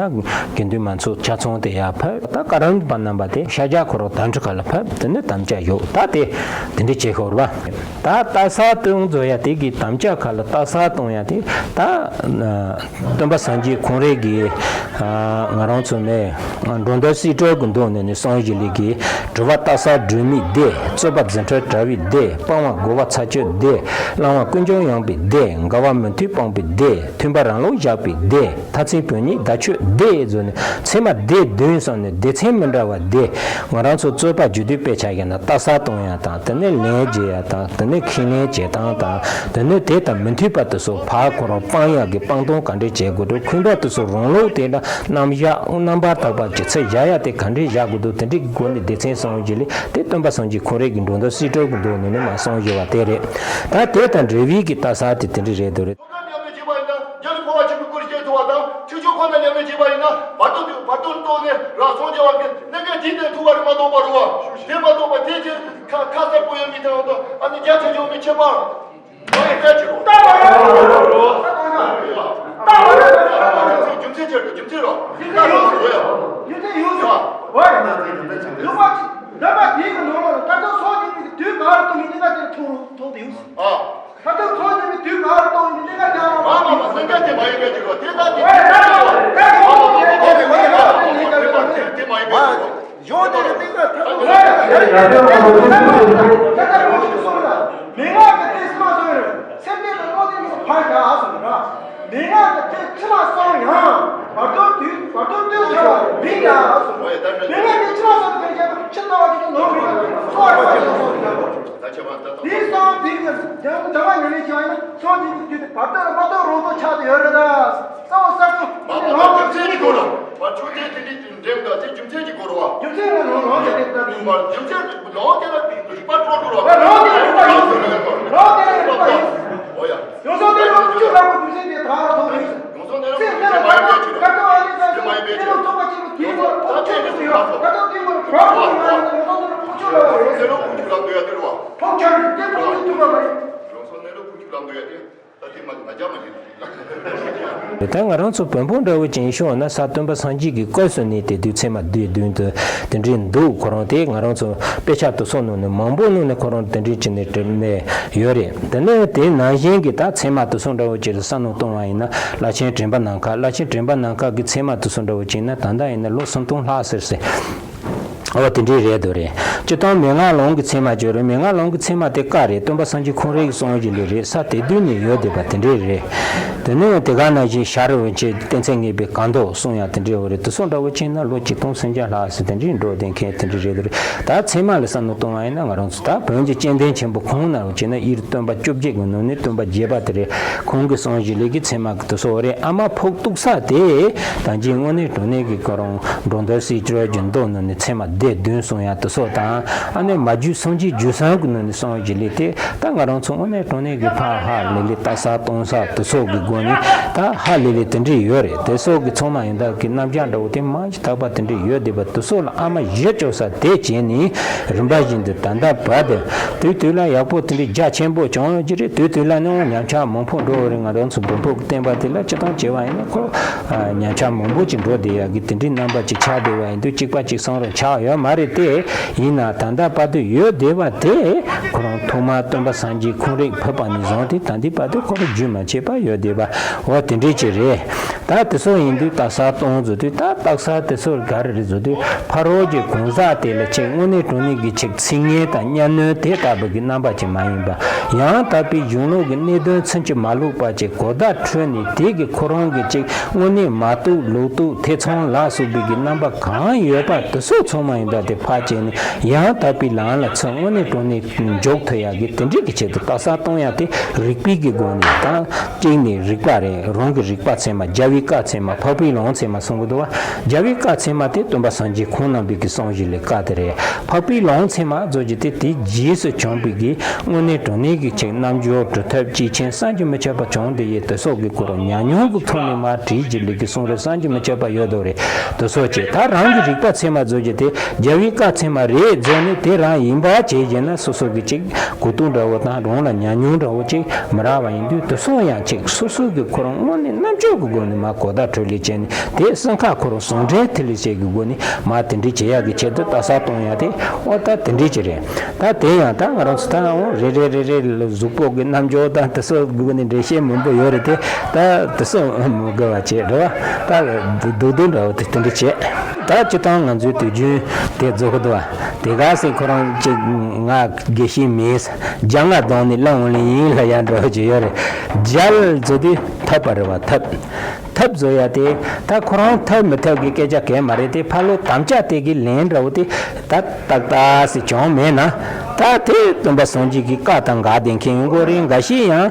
དགེ་འདུན་མང་ཚོགས་ཆ་ཚང་དེ་ཡར་ཕབ། ད་བཀའ་རམས་པ་རྣམ་པ་དེ་ཤར་རྒྱག་ཁོ་རང་དམ་ཁྲི་ཁ་ལ་ཕབ། དེ་ནས་དམ་བཅའ་བཞག། ད་དེ་དེ་འདྲ་བྱེད་ཤོར་བ། ད་རྟ་ས་སྟོན་རྫོགས་ཡ་དེ་གི་དམ་བཅའ་ཁ་ལ་རྟ་ས་གཏོང་ཡ་དེ། ད་སྟོན་པ་སངས་རྒྱས་ཁོང་རང་གིས་ང་རང་ཚོ་ནས་འགྲོ་འདུལ་སྲིད་གྲོལ་གྱི་མདོ་ནས་ནི་གསུངས་བཞག་ལས་ཀྱི། གྲུབ་པ་རྟ་ས་སྒྲོན་མེའི་སྡེ། རྩོད་པ་རྫུ་འཕྲུལ་དྲ་བའི་སྡེ། སྤང་བ་རྒོལ་བ་ཚར་གཅོད་སྡེ། བླང་བ་ཀུན་འབྱུང་ཡངས་པའི་སྡེ། འགལ་བ་མུ་མཐུད་སྤངས་པའི་སྡེ། མཐུན་པ་རང་ལུགས་བཞག་པའི་སྡེ། མཐར་ཕྱིན་བོན་ཉིད་བརྡ་ཆོད་སྡེ་ཟེར་ནས་ཚད་མ་སྡེ་བདུན་གསུངས་ནས་སྡེ་ཚན་མི་འདྲ་བ་སྡེ། ང་རང་ཚོ་རྩོད་པ་རྒྱུག་དུས་དཔེ་ཆ་བཞག་ན་རྟ་ས་གཏོང་ཡ་དང་། དེ་ནས་ལན་འཇལ་ཡ་དང་། དེ་ནས་ཁས་ལེན་བྱེད་སྟངས་དང་། དེ་ནས་དེ་དང་མི་མཐུན་པ་དེ་ཚོ་ཕར་ཁོ་རང་སྤང་ཡ་གི་སྤང་སྟངས་ག་འདྲས་བྱེད་དགོས་འདུག་མཁས་པ་དེ་ཚོ་རང་ལུགས་དེ་འདྲ་རྣམ་གཞག་རྣམ་པར་དག་པ་གྱི་ཚུལ་བཞག་ཡ་དེ་ག་འདྲས་བཞག་དགོས་འདུག་དེ་འདྲའི་སྒོ་ནས་སྡེ་ཚན་གསུངས་བཞག་ལས། དེ་སྟོན་པ་སངས་རྒྱས་ཁོང་རང་གི་འགྲོ་འདུལ་སྲིད་གྲོལ་གྱི་མདོ་ནས་ནི་མར་གསུངས་བཞག་པ་དེ་རེད། ད་དེ་དང་འབྲེལ་བའི་གི་རྟ་ས་དེ་དེ་འདྲས་རེད་འདུག་རེད། ཁོ་ན་ཉམས་ལེན་བྱས་པ་ཡིན་ན་རྒྱ་ལ་འཁོར་བ་འཆི་མེད་སྐུ་རུ་སྐྱེ་ཐུབ་པ་དང་། ཁྱེད་ཚོ་ཁོ་ན་ཉམས་ལེན་བྱས་པ་ཡིན་ན་བར་དོ་དེ་བར་དོ་རྟོགས་ནས་རང་སངས་རྒྱས་པ་གི་གནས་སྐབས་འདི་ནས་ཐུབ་པ་རེད་མ་གཏོགས་པ་རུ་བ། དེ་མ་གཏོགས་པ་དེ་ཅི་ཁ་ཁ་གསལ་པོ་ཡོད་མི་དང་དང་། ཨ་ནི་རྒྱ་ཆེ་ཆུང་མི་ཁྱད་པར། ད་ཡིན་ད་ཅི་རོ། ད་མ་རེད། ད་མ་རེད། ད་མ་རེད། རྒྱུ་མཚན་ཅི་རེད། རྒྱུ་མཚན་རོ། རྒྱུ་མཚན་ཡོད། རྒྱུ་མཚན་ཡོད། འོ་ཡ། ལུང་པ་ཅིག་འདྲ་པ་དེའི་གི་ནང་ལོགས་ལ་ད་ལྟ་སོགས་ཀྱི་དུས་ག་རུ་གཏོང་གི་གནད་འགག་དེ་མཐོང་རུ་མཐོང་དུ་ཡོད། ཨ། ད་ལྟ་སོགས་ཀྱི་དུས་ག་རུ་གཏོང་གི་གནད་འགག་ཀྱང་མ་མ་མ་སེམས་ཁ་དེ་མ་ཡིན་པའི་ཅིག་རོ། དེ་ད་དེ་འོ་ཡ། ད་ཡོད། ད་ཡོད། ད་ཡོད། དེ་མ་ཡིན་པའི་ཅིག་རོ། ཡོང་དེ་རིང་མིག་སྔར་ཐག་རིང་། ད་ལྟ་རང་གི་སོང་ལ། མན་ངག་གི་ཏོག་ཙམ་སོང་རེད། སེམས་ཅན་ལ་བློ་དེ་མི་ཕར་བཞག་སོང་ར། མན་ངག་གི་ཏོག་ཙམ་སོང་ཡང་། བར་དོ་དུས་བར་དོ་དུས་ཚོད་ལ་མི་ཡག་སོང་། མན་ངག་ཏོག་ཙམ་སོང་དེ་རྒྱབ་ཕྱི་ལྟ་བ་དེ་ནོར་བའི་སོང་བ་སོང་སོང་ཡང་། དེ་སོང་དེ་གི་འདང་འདང་བ་ཉན་ལེ་བྱས་ན་སོང་དེ་གི་དུས་དེ་བར་དོ་ལ་མ་གཏོགས་རང་དོ་ཆགས་དེ་ཡོད་རེད་ད། ས་འོག་ས་ཆུ། མ་མ་མ་རྒྱུ་མཚན་གྱི་སྒོ་ལ། མ་ཆུ་དེ་དེ་འདྲའི་འགྲེམས་དང་དེ་རྒྱུ་མཚན་གྱི་སྒོ་རུ་བ། རྒྱུ་མཚན་ལ་རང་རང་དེ་དེ་ལྟ་དུས། མ་རྒྱུ་མཚན་རང་དེ་ལ་རིག་པ་སྤྲོ་དགོས་ར། རང་དེ་རིག་པ་ཡོད། རང་དེ་རིག་པ་ཡོད། འོ་ཡ། ཡོང་སོང་དེ་ལ་ཁུ་ཆུ་ལ་རྒྱུ་མཚན་དེ་ད་ར་ཐོག་རེད། ཡོང་སོང་དེ་ལ་ཁུ་ཆུ་མ་ཡིན་པའི་ཆུ་ལ། དེ་ལ་ཐོག་པ་ཆེ་བ་དེ་ལ་ཕོག་ཆོད་ཆོད་ཡོད། ད་ལྟ་དེ་ལ་གྲོགས་པོ་ཡོང་ཡ་ཡོང་སོང་དེ་ལ་ཁུ་ཆུ་ལ་རེད། དེ་ལ་ཁུ་ཆུ་ལ་འདོད་ཡ་དེ་ལ་བ། ཕོག་ཆོད་དེ་ཕོག་ཆོད་ཐུབ་པ་མ་རེད། ཡོང་སོང་དེ་ལ་ཁུ་ཆུ་ལ་འདོད་ཡ་དེ། ད་དེ་མ་ང་རྒྱ་མ་ཡིན། ད་ང་རང་ཚོ་བོན་པོ་འདྲ་བོ་ཅིག་ཡིན་ཤོག་ན། གསང་སྟོན་པ་སངས་རྒྱས་ཀྱི་སྐབས་སུ་ནས་དེ་དུས་ཚད་མ་དུས་བདུན་དུ་དེ་འདྲའི་འདུག་ཁོ་རང་དེ་ང་རང་ཚོ་དཔེ་ཆ་དེ་ཚོ་ནང་ནས་མང་པོ་ནང་ནས་ཁོ་རང་དེ་འདྲའི་བྱས་ནས་བྲིས་ནས་ཡོད་རེད། དེ་ནས་དེ་ནང་བཞིན་གྱི་ད་ཚད་མ་དེ་ཚོ་འདྲ་བོ་ཅིག་ལ་བསམ་བློ་གཏོང་བ་ཡིན་ན། བླ་ཆེན་དྲན་པ་ནམ་མཁའ། བླ་ཆེན་དྲན་པ་ནམ་མཁའ་གི་ཚད་མ་དེ་ཚོ་འདྲ་བོ་ཅིག་ཡིན་ན། ད་ལྟ་ཡིན་ན་ལོ་སུམ་སྟོང་ལྷག་ཟེར་ཟེར། འོ་དེ་འདྲའི་རེད་འདུག་རེད། སྤྱིར་བཏང་མན་ངག་ལམ་གྱི་ཚད་མ་བརྗོད་རེད། མན་ངག་ལམ་གྱི་ཚད་མ་དེ་བཀའ་རེད། སྟོན་པ་སངས་རྒྱས་ཁོང་རང་གི་གསུང་བཞིན་ལས་རེད། ས་དེ་དུས་ནས་ཡོད་བསྡད་པ་དེ་འདྲའི་རེད། དེ་ནས་དེ་ག་ནང་བཞིན་ཤར་འོད་ཆེན་བསྟན་འཛིན་ངེས་པའི་སྐུ་མདོག་གསུང་ཡ་དེ་འདྲའི་འོ་རེད། དེ་ཚོ་འདྲ་བོ་བྱས་ན་ལོ་ཆིག་སྟོང་སུམ་བརྒྱ་ལྷག་ཙམ་དེ་འདྲའི་འགྲོ་བསྡད་མཁན་དེ་འདྲའི་རེད་འདུག་རེད། ད་ཚད་མ་ལ་བསམ་བློ་གཏོང་བ་ཡིན་ན། ང་རང་ཚོ་ད་བོན་གྱི་སྤྱི་དོན་ཆེན་པོ་ཁོང་ནང་བྱས་ན་དབྱར་སྟོན་པ་བཅོ་བརྒྱད་ཀྱི་ནང་ནས་སྟོན་པ་བརྒྱད་པ་དེ་རེད། ཁོང་གི་གསུང་བཞིན་ལས་ཀྱི་ཚད་མ་གི་དེ་ཚོ་རེད། ཨ་མ་ཕོག་གཏུགས་ས་དེ་ད་གིན་དངོས་གནས་དྲང་གནས་ཀྱི་ཁོ་རང་འགྲོ་འདུལ་སྲིད་སྤྱོད་ཀྱི་མདོ་ནང་ནས་ཚད་མ་སྡེ་བདུན་གསུང་ཡ་དེ་ཚོ་དང་། ཨ་ནི་མ་རྒྱུད་སངས་རྒྱས་རྒྱུད་གསུམ་གྱི་ནང་ནས་གསུང་བཞིན་ལས་དེ་ད་ང་རང་ཚོ་དངོས་གནས་དྲང་གནས་ཀྱི་ཕར་ཧ་ལས་ལས་ལྟ་ས་གཏོང་ས་དེ་ཚོ་གི་སྒོ་ནས་ད་ཧ་ལས་ལས་དེ་འདྲས་ཡོད་རེད། དེ་ཚོ་གི་ཚང་མ་ཡིན་ད་གི་རྣམ་གཞག་འདྲ་བོ་དེ་མང་ཇི་ཐག་པ་དེ་འདྲས་ཡོད་བསྡད་པ་དེ་ཚོ་ལ་ཨ་མ་གཞི་བཅོལ་ས་དེ་བྱས་ནས་རིམ་པ་བཞིན་དུ་ད་ལྟ་བར་དུ་དུས་དུས་ལ་ཡག་པོ་དེ་འདྲའི་རྒྱ་ཆེན་པོ་བྱུང་ཡོད་ཀྱི་རེད། དུས་དུས་ལ་ནི་ཉམས་ཆག་མང་པོ་འགྲོ་བ་རེད། ང་རང་ཚོ་བོན་པོ་གི་བསྟན་པ་དེ་ལ་སྤྱིར་བཏང་བྱས་པ་ཡིན་ན་ཁོ་ཉམས་ཆག་མང་པོ་ཅིག་འགྲོ་བསྡད་ཡག་གི་དེ་འདྲའི་རྣམ་པ་ཅིག་ཆགས་བསྡད་པ་ཡིན་དུས་གཅིག་པ་གཅིག་གསུམ་རུ་ཆགས་ཡོད་མ་རེད་དེ། ཡིན་ན་ད་ལྟ་བར་དུ་ཡོད་བསྡད་པ་དེ་ཁོ་རང་ཐོག་མར་སྟོན་པ་སངས་རྒྱས་ཁོང་རང་ཕེབས་པ་ནས་བཟུང་སྟེ་ད་ལྟའི་བར་དུ་ཁོ་རང་རྒྱུན་མ་ཆད་པར་ཡོད་བསྡད་པ་འོ་དེ་འདྲའི་ཅིག་རེད། ད་དེ་ཚོ་ཡིན་དུས་རྟགས་གསལ་གཏོང་བཟོ་དུས་ད་རྟགས་གསལ་དེ་ཚོ་ག་རེ་རེད་བཟོ་དུས་ཕ་རོལ་གྱི་གང་ཟག་དེ་ལ་ཅིག་དངོས་གནས་དྲང་གནས་ཀྱི་ཅིག་ཚིག་ངན་དང་གཉའ་གནོན་དེ་ལྟ་བུ་གི་རྣམ་པ་ཅིག་མ་ཡིན་པ། ཡང་དག་པའི་གཞུང་ལུགས་ཀྱི་གནད་དོན་ཚུན་ཆད་མ་ལུས་པ་ཅིག་གོ་བརྡ་འཕྲོད་ནས་དེ་གི་ཁོ་རང་གི་ཅིག་དངོས་གནས་མ་རྟོགས་ལོག་རྟོག་ཐེ་ཚོམ་ལ་སོགས་པའི་གི་རྣམ་པ་གང་ཡོད་པ་དེ་ཚོ་ཚང་མ་ཡིན་ད་དེ་ཕར་བྱས་ནས་ཡང་དག་པའི་ལམ་ལ་ཚུར་དངོས་གནས་དྲང་གནས་འཇོག་ཐུབ་ཡག་གི་དེ་འདྲའི་གི་ཆེད་དུ་རྟགས་གསལ་གཏོང་ཡག་དེ་རིག་པའི་གི་སྒོ་ནས་དང་གཅིག་ནས་རིག་པ་རེད། རང་གི་རིག་པ་ཚད་མ། རྒྱལ་བའི་བཀའ་ཚད་མ། འཕགས་པའི་ལམ་ཚད་མ་གསུང་གི་འདུག་བ། རྒྱལ་བའི་བཀའ་ཚད་མ་དེ་སྟོན་པ་སངས་རྒྱས་ཁོང་རྣམ་པའི་གི་གསུང་བཞིན་ལས་བཀའ་དེ་རེད། འཕགས་པའི་ལམ་ཚད་མ་བཟོ་རྒྱུ་དེ་དེའི་རྗེས་སུ་བྱུང་བའི་གི་དངོས་གནས་དྲང་གནས་ཀྱི་ཆེད་རྣལ་འབྱོར་གྲུབ་ཐོབ་སྐྱེས་ཆེན་བསམ་གྱིས་མི་ཁྱབ་པ་བྱུང་བསྡད་ཡས་དེ་སོགས་ཀྱི་སྐོར་ཉམས་མྱོང་གི་ཐོག་ནས་མར་བྲིས་རྒྱུ་ལས་ཀྱི་གསུང་རབ་བསམ་གྱིས་མི་ཁྱབ་པ་ཡོད་དོ་རེད། དེ་སོགས་ཀྱིས་ད་རང་གི་རིག་པ་ཚད་མ་བཟོ་རྒྱུ་དེ་རྒྱལ་བའི་བཀའ་ཚད་མ་རེད་བཟོས་ནས་དེ་རང་ཡིན་པ་བྱས་བྱས་ན་སོ་སོ་གི་ཅིག་གོ་རྟོགས་འདྲ་བོ་དང་རང་ལ་ཉམས་མྱོང་འདྲ་བོ་ཅིག་མི་རག་པ་ཡིན་དུས་དེ་སོགས་ཡང་ཅིག་སོ་སོ་གི་ཁོ་རང་དངོས་གནས་རྣམ་དཔྱོད་ཀྱི་སྒོ་ནས་མར་གོ་བརྡ་འཕྲོད་ལས་བྱས་ནས་དེ་སེམས་ཁ་ཁོ་རང་ཟུང་འབྲེལ་ཐིག་ལེ་བཅས་ཀྱི་སྒོ་ནས་མར་དེ་འདྲའི་བྱེད་ཡག་གི་ཆེད་དུ་རྟགས་གསལ་གཏོང་ཡག་དེ་ཨོ་ད་དེ་འདྲའི་ཅིག་རེད། ད་དེ་ཡང་ད་ང་རང་ཚོ་ད་འོ་རེ་རེ་རེ་རེ་ལ་གཟུགས་པོ་གི་རྣམ་འགྱུར་དང་དེ་ཚོ་སྒོ་ནས་འགྲེལ་བཤད་མང་པོ་ཡོད་རེད་དེ། ད་དེ་ཚོ་མི་དགོས་པ་བྱས་རེད་བ། ད་སྡུག་སྡུག་འདྲ་བོ་དེ་དེ་འདྲ་བྱས། ད་སྤྱིར་བཏང་ང་ཚོའི་དུས་རྒྱུན་དེ་རྫོགས་ཀྱི་འདུག་བ། དེ་ག་ཟེར་ཁོ་རང་ཅིག་ང་དགེ་བཤེས་མིན། རྒྱ་སྔ་དང་ནི་གླེང་འོང་ལེ་ཡིན་ལ་ཡང་འདྲ་བོ་ཅིག་ཡོད་རེད། རྒྱལ་བཟོ་དུས་ཐབས་པ་རེད་བ། ཐབས། ཐབས་བཟོ་ཡ་དེ་ད་ཁོ་རང་ཐབས་མི་ཐབས་ཀྱི་སྐད་ཆ་གས་མ་རེད་དེ། ཕ་ལོ་དམ་བཅའ་དེ་གི་ལན་འདྲ་བོ་དེ་ད་ཏག་ཏག་སེ་བྱུང་མེད་ན། ད་དེ་སྟོན་པ་སངས་རྒྱས་ཀྱི་བཀའ་དང་འགལ་བསྡད་མཁན་ཡོང་གི་རེད། འགའ་ཤས་ཡང་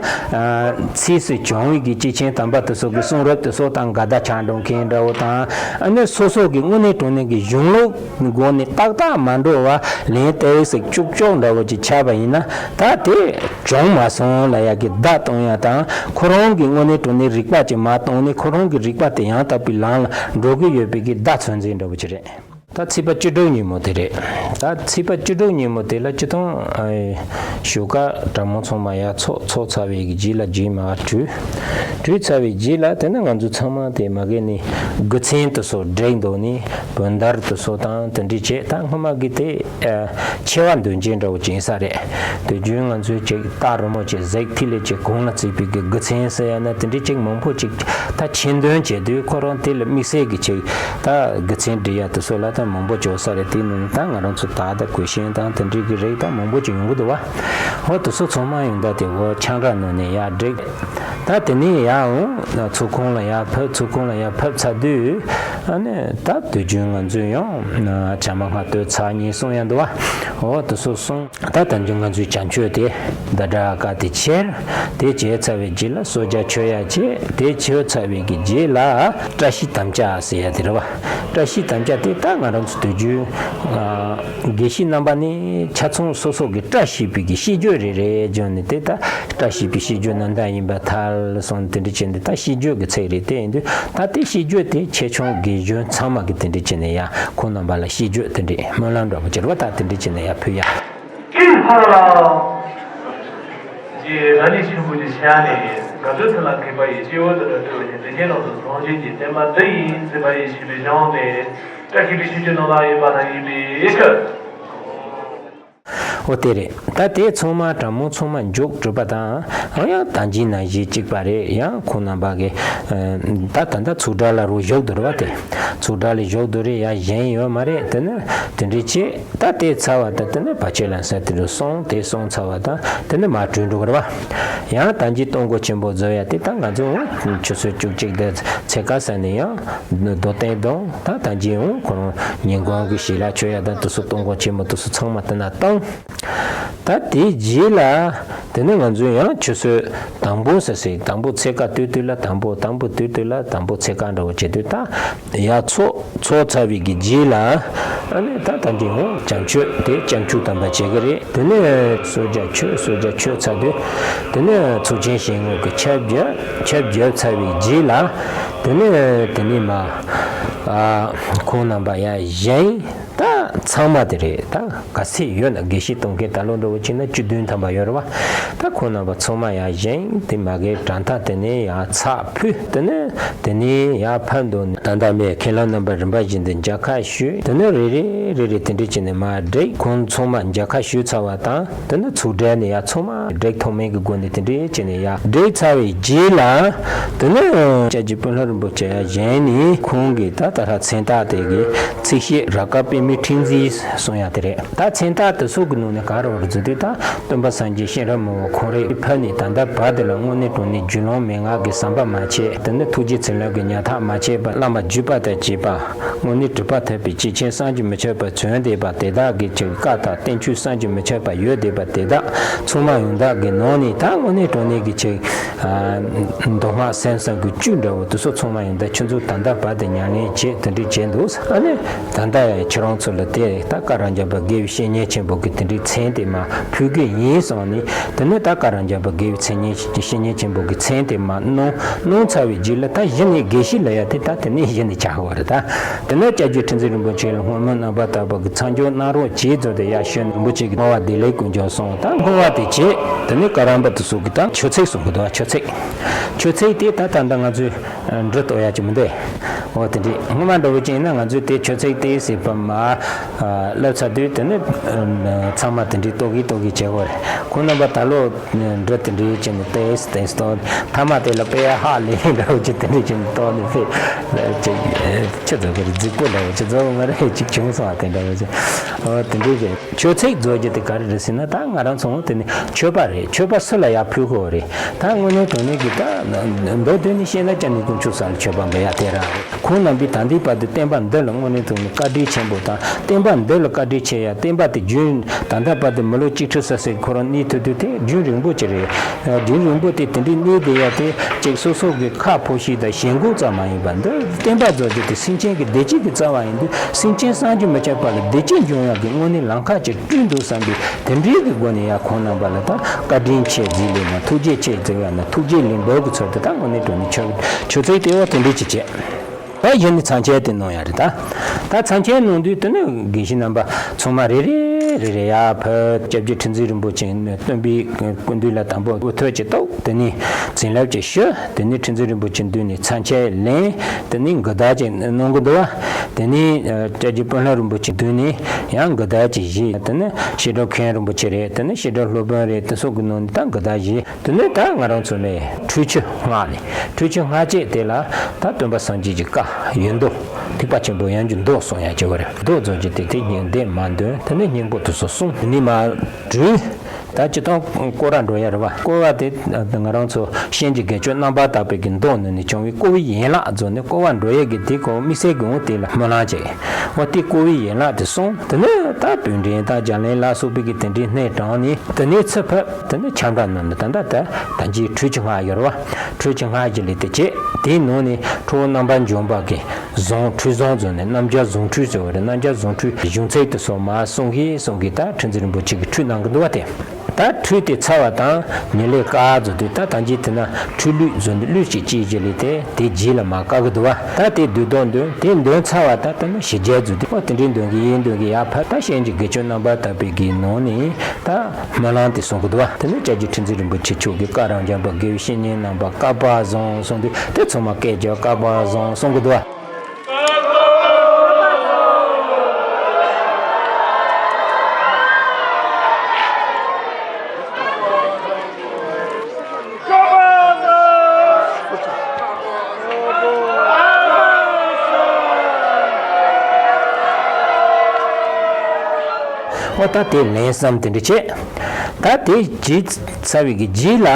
ཚིགས་སུ་བྱུང་བའི་གི་སྐྱེས་ཆེན་དམ་པ་དེ་ཚོ་གི་གསུང་རབ་དེ་ཚོ་དང་འགལ་ཟླ་ཆགས་འགྲོ་མཁན་འདྲ་བོ་དང་། ཨ་ནི་སོ་སོ་གི་དངོས་གནས་དྲང་གནས་ཀྱི་གཞུང་ལུགས་སྒོ་ནས་ཏག་ཏག་མ་འགྲོ་བ་ལན་ཏོག་ཙམ་ཅུག་ཅོག་འདྲ་བོ་ཅིག་ཆགས་པ་ཡིན་ན། ད་དེ་བྱུང་མ་སོང་ལབ་ཡ་གི་བརྡ་གཏོང་ཡ་དང་། ཁོ་རང་གི་དངོས་གནས་དྲང་གནས་རིག་པ་ཅིག་མར་བཏོན་ནས་ཁོ་རང་གི་རིག་པ་དེ་ཡང་དག་པའི་ལམ་ལ་འགྲོ་གི་ཡོད་པའི་གི་བརྡ་ཚོད་འཛིན་འདྲ་བོ་ཅིག་རེད། ད་ཚེས་པ་བཅུ་དྲུག་ཉིན་མོ་དེ་རེད། ད་ཚེས་པ་བཅུ་དྲུག་ཉིན་མོ་དེ་ལ་སྤྱིར་བཏང་ཨ་བཞུགས་སྒར་གྲྭ་མོ་ཚང་མ་ཡར་ཚོགས། ཚོགས་ཚར་བའི་རྗེས་ལ་རྗེས་མ་བྲོས། བྲོས་ཚར་བའི་རྗེས་ལ་དེ་ནས་ང་ཚོ་ཚང་མ་དེ་མ་གི་ནས་དགེ་མཚན་དེ་ཚོ་བསྒྲིགས་འདུག་ནས་བོན་དར་དེ་ཚོ་དང་དེ་འདྲ་བྱས། ད་སྔོན་མ་གི་དེ་ཨ་ཆེ་བ་འདོན་རྒྱུ་འདྲ་བོ་ཅིག་ཡིན་ས་རེད། དུས་རྒྱུན་ང་ཚོས་ཅིག་རྟགས་རི་མོ་ཅིག་གཟིགས། ཐིག་ལེ་ཅིག་གོང་ལ་བརྩིགས་པའི་གི་དགེ་མཚན་ཟེར་ཡ་ན་དེ་འདྲ་ཅིག་མང་པོ་ཅིག་ད་ཆེད་འདོན་བྱེད་དུས། ཁོ་རང་དེ་ལ་དམིགས་བསལ་གྱི་ཅིག་ད་དགེ་མཚན་སྒྲིག་ཡ་དེ་ཚོ་ལ་ད་མང་པོ་བྱོས་ས་རེད། དེ་ནི་ད་ང་རང་ཚོ་ད་ད་གོས་ཆེན་དང་དེ་འདྲའི་གི་རིགས་ད་མང་པོ་ཅིག་ཡོང་གི་འདུག་བ། འོ་དེ་ཚོ་ཚང་མ་ཡོང་ད་དེ་འོ་ཆང་རག་ནང་ནས་ཡར་བསྒྲིགས། ད་དེ་ནས་ཡར་འོང་ཚོགས་ཁང་ལ་ཡར་ཕེབས། ཚོགས་ཁང་ལ་ཡར་ཕེབས་ཚར་དུས་ཨ་ནི་ད་དུས་རྒྱུན་ང་ཚོས་ཡང་བྱ་མ་སྔ་དུས་ཚར་གཉིས་གསུང་ཡ་འདུག་བ། འོ་དེ་ཚོ་གསུང་། ད་ད་འདི་ང་ཚོའི་བྱ་མཆོད་དེ་ཟླ་གྲགས་ཀ་དེ་ཁྱེར། དེ་བྱས་ཚར་བའི་རྗེས་ལ་གསོལ་ཇ་མཆོད་ཡ་བྱས། དེ་མཆོད་ཚར་བའི་གི་རྗེས་ལ་བཀྲ་ཤིས་དམ་བཅའ་ཟེར་ཡ་དེ་རེད་བ། བཀྲ་ཤིས་དམ་བཅའ་དེ་ད་ང་རང་ཚོ་དུས་རྒྱུན་ཨ་དགེ་བཤེས་རྣམ་པ་ནས་ཆ་ཚང་སོ་སོ་གི་བཀྲ་ཤིས་པའི་གི་ཤིས་བརྗོད་རེ་རེ་བརྗོད་ནས། དེ་ད་བཀྲ་ཤིས་པའི་ཤིས་བརྗོད་རྣམ་དག་ཡིན་པར་ཐལ་གསུངས། དེ་འདྲ་བྱས་ནས་ད་ཤིས་བརྗོད་ཀྱི་ཚིག་རེད། དེ་ཡིན་དུས་ད་དེ་ཤིས་བརྗོད་དེ་ཆེ་ཆུང་དགེ་སྦྱོང་ཚང་མ་གི་དེ་འདྲ་བྱས་ནས་ཡ་ཁོང་རྣམ་པ་ལ་ཤིས་བརྗོད་དེ་འདྲའི་སྨོན་ལམ་འདྲ་པོ་བྱེད་རོགས། ད་དེ་འདྲ་བྱས་ནས་ཡ་ཕུལ་ཡ། ཨིན་ཧ་ལ། རྗེ་ར་ནི་ཆེན་པོ་གི་ཞལ་ནས། དགའ་སྟོན་ཚེ་ལ་མཁས་པ་ཡི། སྤྱི་བོ་དུ་ལ་སྤྲུལ་པ་ཡི། དེ་ཀའི་ནང་དུ་ཟུང་འཇུག་གི་བསྟན་པ་འདི་ཡིན་ཟེར་བ་ཡི་ཞེས་པའི་གཞུང་དེ། བཀྲ་ཤིས་པའི་ཤིས་བརྗོད་ནང་ལ་ཡོད་པ་དང་ཡིན་པའི་ཕྱིར། འོ་དེ་རེད། ད་དེ་ཚང་མ་གྲྭ་མོ་ཚང་མ་མཇུག་གྲུབ་པ་དང་། ཨ་ཡང་ད་གིན་ནང་བཞིན་གཅིག་པ་རེད། ཡང་ཁོང་རྣམ་པ་གི་ད་ད་ལྟ་ཚོགས་གྲལ་ལ་རུ་བཞུགས་འདུག་རེད་བ། དེ་ཚོགས་གྲལ་ལ་བཞུགས་འདུག་རེད། ཡང་གཞན་ཡོད་མ་རེད། དེ་ནི་དེ་འདྲ་བྱས། ད་དེ་ཚར་བ་དང་དེ་ནི་བར་ཆད་ལམ་སེལ་དེ་རུ་སོང་། དེ་སོང་ཚར་བ་དང་དེ་ནི་མར་བྲོས་འགྲོ་གི་རེད་བ། ཡང་ད་གིན་སྟོན་འཁོར་ཆེན་པོ་བཟོ་ཡ་དེ་ད་ང་ཚོ་ཆུ་ཚོད་བཅུ་གཅིག་དང་ཕྱེད་ཀ་ཙམ་ནས་ཡང་རྡོ་སྟེང་དང་། ད་ད་གིན་འོང་ཁོ་རང་ཉིན་གུང་གི་ཞལ་ལག་མཆོད་ཡ་དང་དེ་ཚོ་སྟོན་འཁོར་ཆེན་པོ་དེ་ཚོ་ཚང་མ་དེ་ན་བཏང་། ད་དེའི་རྗེས་ལ་དེ་ནས་ང་ཚོས་ཡང་ཆུ་ཚོད་དང་པོ་ཟེར་ཟེར། དང་པོ་ཕྱེད་ཀ་སྟོད་སྟོད་ལ་དང་པོ། དང་པོ་སྟོད་སྟོད་ལ་དང་པོ་ཕྱེད་ཀ་འདྲ་བོ་བྱེད་དུས། ད་ཡར་ཚོགས་ཚོགས་ཚར་བའི་གི་རྗེས་ལ་ཨ་ནི་ད་ད་འདི་འོང་བྱ་མཆོད་དེ་བྱ་མཆོད་དམ་པ་བྱེད་གི་རེད། དེ་ནས་གསོལ་ཇ་མཆོད། གསོལ་ཇ་མཆོད་ཚར་དུས་དེ་ནས་ཚོགས་ཆེན་ཞལ་ངོ་གི་ཆ་བརྒྱབ། ཆ་བརྒྱབ་ཚར་བའི་རྗེས་ལ་དེ་ནས་དེ་ནས་མར་ཨ་ཁོང་རྣམ་པ་ཡར་བཞེངས། ད་ཚང་མ་དེ་རེད། ད་ག་ཚད་ཡོད་ན་དགེ་བཤེས་གཏོང་མཁན་ད་ལོ་འདྲ་བོ་བྱས་ན་བཅུ་བདུན་ཐམ་པ་ཡོད་རེད་བ། ད་ཁོང་རྣམ་པ་ཚང་མ་ཡར་བཞེངས། དེ་མ་གི་གྲལ་མཐའ་དེ་ནས་ཡར་ཚར་ཕུལ། དེ་ནས་དེ་ནས་ཡར་ཕར་འདུག་ནས། ད་ལྟ་མཁན་སློབ་རྣམ་པ་རིམ་པ་བཞིན་དུ་མཇལ་ཁ་ཞུས། དེ་ནས་རེ་རེ་རེ་རེ་དེ་འདྲ་བྱས་ནས་མར་བསྒྲིགས། ཁོང་ཚང་མ་མཇལ་ཁ་ཞུས་ཚར་བ་དང་། དེ་ནས་ཚོགས་གྲལ་ནས་ཡར་ཚང་མ་བསྒྲིགས་མཐོང་མེད་ཀྱི་སྒོ་ནས་དེ་འདྲ་བྱས་ནས་ཡར་བསྒྲིགས་ཚར་བའི་རྗེས་ལ། དེ་ནས་སྐྱབས་རྗེ་དཔོན་སློབ་རིན་པོ་ཆེ་ཡར་བཞེངས་ནས་ཁོང་གིས་ད་ད་ལྟ་མཚན་རྟགས་དེ་གི་ཚེག་ཤད་རབ་དཀར་པདྨའི་ཕྲེང་མཛེས་གསུང་ཡ་དེ་རེད། ད་མཚན་རྟགས་དེ་ཚོ་གི་ནང་ནས་ག་རེ་བར་མཛད་དེ། ད་སྟོན་པ་སངས་རྒྱས་གཤེན་རབ་མང་པོ་ཁོང་རང་ཕར་ནས་ད་ལྟ་བར་དུ་ལ་དངོས་གནས་དྲང་གནས་རྒྱུ་ལམ་མན་ངག་གི་ཟམ་པ་མ་ཆད། དེ་ནས་ཐུགས་རྗེ་ཚེ་ལོས་ཀྱི་ཉག་ཐག་མ་ཆད་པ། བླ་མ་བརྒྱུད་པ་དང་བཅས་པ། དངོས་གནས་གྲུབ་པ་ཐོབ་པའི་སྐྱེས་ཆེན་བསམ་གྱིས་མི་ཁྱབ་པ་བྱོན་བསྡད་པ་དེ་དག་གི་ཅིག་བཀའ་དང་བསྟན་བཅོས་བསམ་གྱིས་མི་ཁྱབ་པ་ཡོད་བསྡད་པ་དེ་དག་ཚང་མ་ཡོངས་དག་གི་ནང་ནས། ད་དངོས་གནས་དྲང་གནས་ཀྱི་ཅིག་ཨ་མདོ་སྔགས་སེམས་གསུམ་གྱི་བཅུད་འདྲ་བོ་དེ་ཚོ་ཚང་མ་ཡོངས་དག་ཁྱེད་ཚོ་ད་ལྟ་བར་དུ་ཉམས་ལེན་བྱེད། དེ་འདྲ་བྱས་འདུག། ཨ་ནི་ད་ལྟ་ཁྱེད་རང་ཚོ་ལ་དེ་ད་བཀའ་རབ་འབྱམས་པ་དགེ་བའི་བཤེས་གཉེན་ཆེན་པོ་གི་དེ་འདྲའི་མཚན་དེ་མར་ཕུལ་གི་ཡིན་གསུངས་ནས། དེ་ནས་ད་བཀའ་རབ་འབྱམས་པ་དགེ་བའི་མཚན་གཉེན་བཤེས་གཉེན་ཆེན་པོ་གི་མཚན་དེ་མར་གནང་། གནང་ཚར་བའི་རྗེས་ལ་ད་གཞི་ནས་དགེ་བཤེས་ལབ་ཡ་དེ་ད་དེ་ནས་གཞི་ནས་ཆགས་ཡོད་རེད། ད་དེ་ནས་སྐྱབས་རྗེ་ཁྲི་འཛིན་རིན་པོ་ཆེ་ལ་སྔོན་སྨོན་རྣམ་པར་དག་པ་གི་མཚམས་སྦྱོར་གནང་རོགས་བྱེད་ཟེར་ཏེ་ཡར་ཞུས་ནས། རིན་པོ་ཆེ་གིས་བསྔོ་བ་བདེ་ལེགས་ཀུན་ཀྱང་གསུངས། ད་བསྔོ་བ་དེ་བྱས། དེ་ནས་བཀའ་རམས་པ་དེ་ཚོ་གིས་ད་མཆོད་ཚིག་གསུང་གི་འདུག། མཆོད་ཚིག། མཆོད་ཚིག་དེ་ད་ད་ལྟ་ང་ཚོས་འབྲི་གཏོང་ཡ་ཅིག་མི་འདུག། འོ་དེ་འདྲས། སྔོན་མ་འདྲ་བོ་ཅིག་ཡིན་ན་ང་ཚོས་དེ་མཆོད་ཚིག་དེ་ཟེར་བ་མར་བསླབ་ཚར་དུས། དེ་ནས་ཚང་མ་དེ་འདྲས་ཏོག་གི་ཏོག་གི་བྱེད་དགོས་རེད། ཁོང་རྣམ་པ་ད་ལོ་འབྲི་དེ་འདྲས་བྱས་ནས་ཏེས་ཏེས་ཏོ། མཐའ་མ་དེ་ལ་དཔེ་ཧ་ལས་འདྲ་བོ་ཅིག་དེ་འདྲས་བྱས་ནས་ཏོ་ནས་ཕེ་ཅིག་ཅི་ཚོ་གི་རེད། རྫིག་པོ་འདྲ་བོ་ཅིག་ཚོ་མ་རེད། ཅིག་བྱུང་སོང་བ་དེ་འདྲ་བོ་ཅིག། འོ་དེ་འདྲས་རེད། མཆོད་ཚིག་རྫོགས་རྒྱུ་དེ་ག་རེ་རེད་ཟེར་ན། ད་ང་རང་ཚོ་དེ་ནི་མཆོད་པ་རེད། མཆོད་པ་སུ་ལ་ཡར་ཕུལ་དགོས་རེད། ད་དངོས་གནས་དྲང་གནས་ཀྱི་ད་མདོར་བསྡུས་ནས་བཤད་ན་སྐྱབས་གནས་དཀོན་མཆོག་གསུམ་ལ་མཆོད་པ་འབུལ་ཡ་དེ་རང་རེད། ཁོང་རྣམ་པས་ད་ལྟའི་བར་དུ་བསྟན་པ་འདི་ལ་དངོས་གནས་དྲང་གནས་བཀའ་དྲིན་ཆེན་པོ་དང་། བསྟན་པ་འདི་ལ་བཀའ་དྲིན་ཆེ་ཡ། བསྟན་པ་དེ་རྒྱུན་ད་ལྟ་བར་དུ་མི་ལོ་གཅིག་ཁྲི་ཙམ་ཞིག་ཁོ་རང་གནས་ཐུབ་དུས་དེ་རྒྱུན་རིང་པོ་ཅིག་རེད། རྒྱུན་རིང་པོ་དེ་དེ་འདྲའི་གནས་བསྡད་ཡ་དེ་ཅིག་སོ་སོ་གི་ཁ་ཕོ་ཤི་དང་ཞེན་ཁོག་ཙམ་མ་ཡིན་པ། འདི་བསྟན་པ་རྫོགས་རྒྱུ་དེ་སེམས་ཅན་གྱི་བདེ་སྐྱིད་ཀྱི་རྩ་བ་ཡིན་དུས། སེམས་ཅན་བསམ་གྱིས་མི་ཁྱབ་པ་ལ་བདེ་སྐྱིད་འབྱུང་ཡག་གི་དངོས་གནས་ལམ་ཁ་ཅིག་བསྐྲུན་འདུག་བསམ་པའི་དེ་འདྲའི་གི་སྒོ་ནས་ཡ་ཁོང་རྣམ་པ་ལ་ད་བཀའ་དྲིན་ཆེ་ཟེར་ལབ་ན། ཐུགས་རྗེ་ཆེ་ཟེར་ཡ་ན། ཐུགས་རྗེ་ལེགས་འབུལ་གྱི་ཚུལ་དུ་ད་དངོས་གནས་དྲང་གནས་མཆོད་མཆོད་ཚིག་དེ་བ་དེ་འདྲ་ཅིག་བྱས། ཨེ་གཞི་ནས་ཚངས་ཆེན་དེ་གནང་ཡ་རེད་ད། ད་ཚངས་ཆེན་གནང་དུས་དེ་ནས་དགེ་བཤེས་རྣམ་པ་ཚང་མ་རེ་རེ་རེ་རེ་ཡར་ཕེབས། སྐྱབས་རྗེ་ཁྲི་འཛིན་རིན་པོ་ཆེ་སྟོན་པའི་སྐུ་མདུན་ལ་དང་པོ་དབུ་ཐོད་ཅིག་གཏུགས། དེ་ནས་བྱིན་རླབས་ཅིག་ཞུ། དེ་ནས་ཁྲི་འཛིན་རིན་པོ་ཆེ་མདུན་ནས་ཚངས་ཆེན་ལེན། དེ་ནས་འགུགས་བརྡ་ཅིག་གནང་གི་འདུག་བ། དེ་ནས་སྐྱབས་རྗེ་དཔོན་སློབ་རིན་པོ་ཆེ་མདུན་ནས་ཡང་འགུགས་བརྡ་ཅིག་བཞེས། དེ་ནས་བཤད་སྒྲུབ་མཁན་རིན་པོ་ཆེ་རེད། དེ་ནས་བཤད་སྒྲུབ་སློབ་དཔོན་རེད། དེ་སོགས་ཀྱི་ནང་ནས་ད་འགུགས་བརྡ་བཞེས། དེ་ནས་ད་ང་རང་ཚོ་ནས་ཁྲུས་ཆུ་སྔགས་ནས། ཁྲུས་ཆུ་སྔགས་བཅས་དེ་ལ་ད་སྟོན་པ་སངས་རྒྱས་ཀྱི་བཀའ་ཡོན་མདོ། ཐེག་པ་ཆེན་པོ་ཡོན་གྱི་མདོ་གསུང་ཡ་བྱེད་པ་རེད། མདོ་རྫོགས་རྒྱུ་དེ་དེ་སྙིང་བདེ་མ་འདོན། དེ་ནས་སྙིང་པོ་དེ་ཚོ་གསུངས། དེ་ནས་མར་བྲུས། ད་སྤྱིར་བཏང་བསྐོར་བ་འགྲོ་ཡ་རེད་བ། བསྐོར་བ་དེ་ང་རང་ཚོ་གཤེན་གྱི་དགེ་སྦྱོར་རྣམ་པར་དག་པའི་གི་མདོ་ནང་ནས་བྱུང་བའི་བསྐོར་བའི་ཡན་ལག་རྫོགས་ནས་བསྐོར་བ་འགྲོ་ཡ་གི་དེ་གོ་དམིགས་བསལ་གྱི་འོང་དེ་ལ་སྨོན་ལམ་བྱེད། འོ་དེ་བསྐོར་བའི་ཡན་ལག་དེ་གསུངས། དེ་ནས་ད་བོད་འགྲེལ་དང་རྒྱ་གླིང་ལ་སོགས་པའི་གི་དེ་འདྲའི་སྣེ་དྲངས་ནས། དེ་ནས་ཚུར་ཕེབས། དེ་ནས་ཁྱམས་བྲག་ནང་ནས་ད་ལྟ་ད་ད་ཅིའི་ཁྲུས་ཆུ་སྔགས་ཡོད་རེད་བ། ཁྲུས་ཆུ་སྔགས་ཀྱི་ལས་དེ་བྱས། དེའི་ནང་ནས་ཁྲོ་བོ་རྣམ་པར་འཇོམས་པ་གི་གཟུངས། ཁྲུས་གཟུངས་རྫོགས་ནས་རྣམ་རྒྱལ་གཟུངས་ཁྲུས་ཟེར་བ་རེད། རྣམ་རྒྱལ་གཟུངས་ཁྲུས་གཞུང་ཚིག་དེ་ཚོ་མར་གསུང་གིན་གསུང་གིན་ད་ཁྲི་འཛིན་རིན་པོ་ཆེ་གིས་ཁྲུས་གནང་གི་འདུག་བ། དེ་ད་ཁྲུས་དེ་ཚར་བ་དང་ཉེར་ལེན་བཀའ་རྫོགས་དུས་ད་ད་ཅི་དེ་ན་ཁྲུས་གླུད་རྫོགས་འདི་གླུད་ཅིག་ཅིའི་ལས་དེ་དེ་རྗེས་ལ་མར་བཀའ་གི་འདུག་བ། ད་དེ་བསྡུས་དོན་འདོན། དེ་འདོན་ཚར་བ་ད་ད་ན་ཞི་རྒྱས་རྫོགས་དུས། ཨོ་དེ་འདྲའི་འདོན་གིན་ཡིན་འདོན་གིན་ཡར་ཕར་ད་གཤེན་གྱི་དགེ་སྦྱོར་རྣམ་པར་དག་པའི་གི་ནང་ནས་ད་སྨོན་ལམ་དེ་གསུང་གི་འདུག་བ། དེ་ནས་སྐྱབས་རྗེ་ཁྲི་འཛིན་རིན་པོ་ཆེ་མཆོག་གིས་བཀའ་རབ་འབྱམས་པ་དགེ་བའི་བཤེས་གཉེན་རྣམ་པར་བསྐལ་པ་བཟང་གསུངས་དུས། དེ་ཚང་མ་སྐད་རྒྱག་བསྐལ་པ་བཟང་གསུང་གི་འདུག་བ། འོ་ད་དེ་ལན་གསུམ་དེ་འདྲ་བྱས། ད་དེ་བྱས་ཚར་བའི་གི་རྗེས་ལ་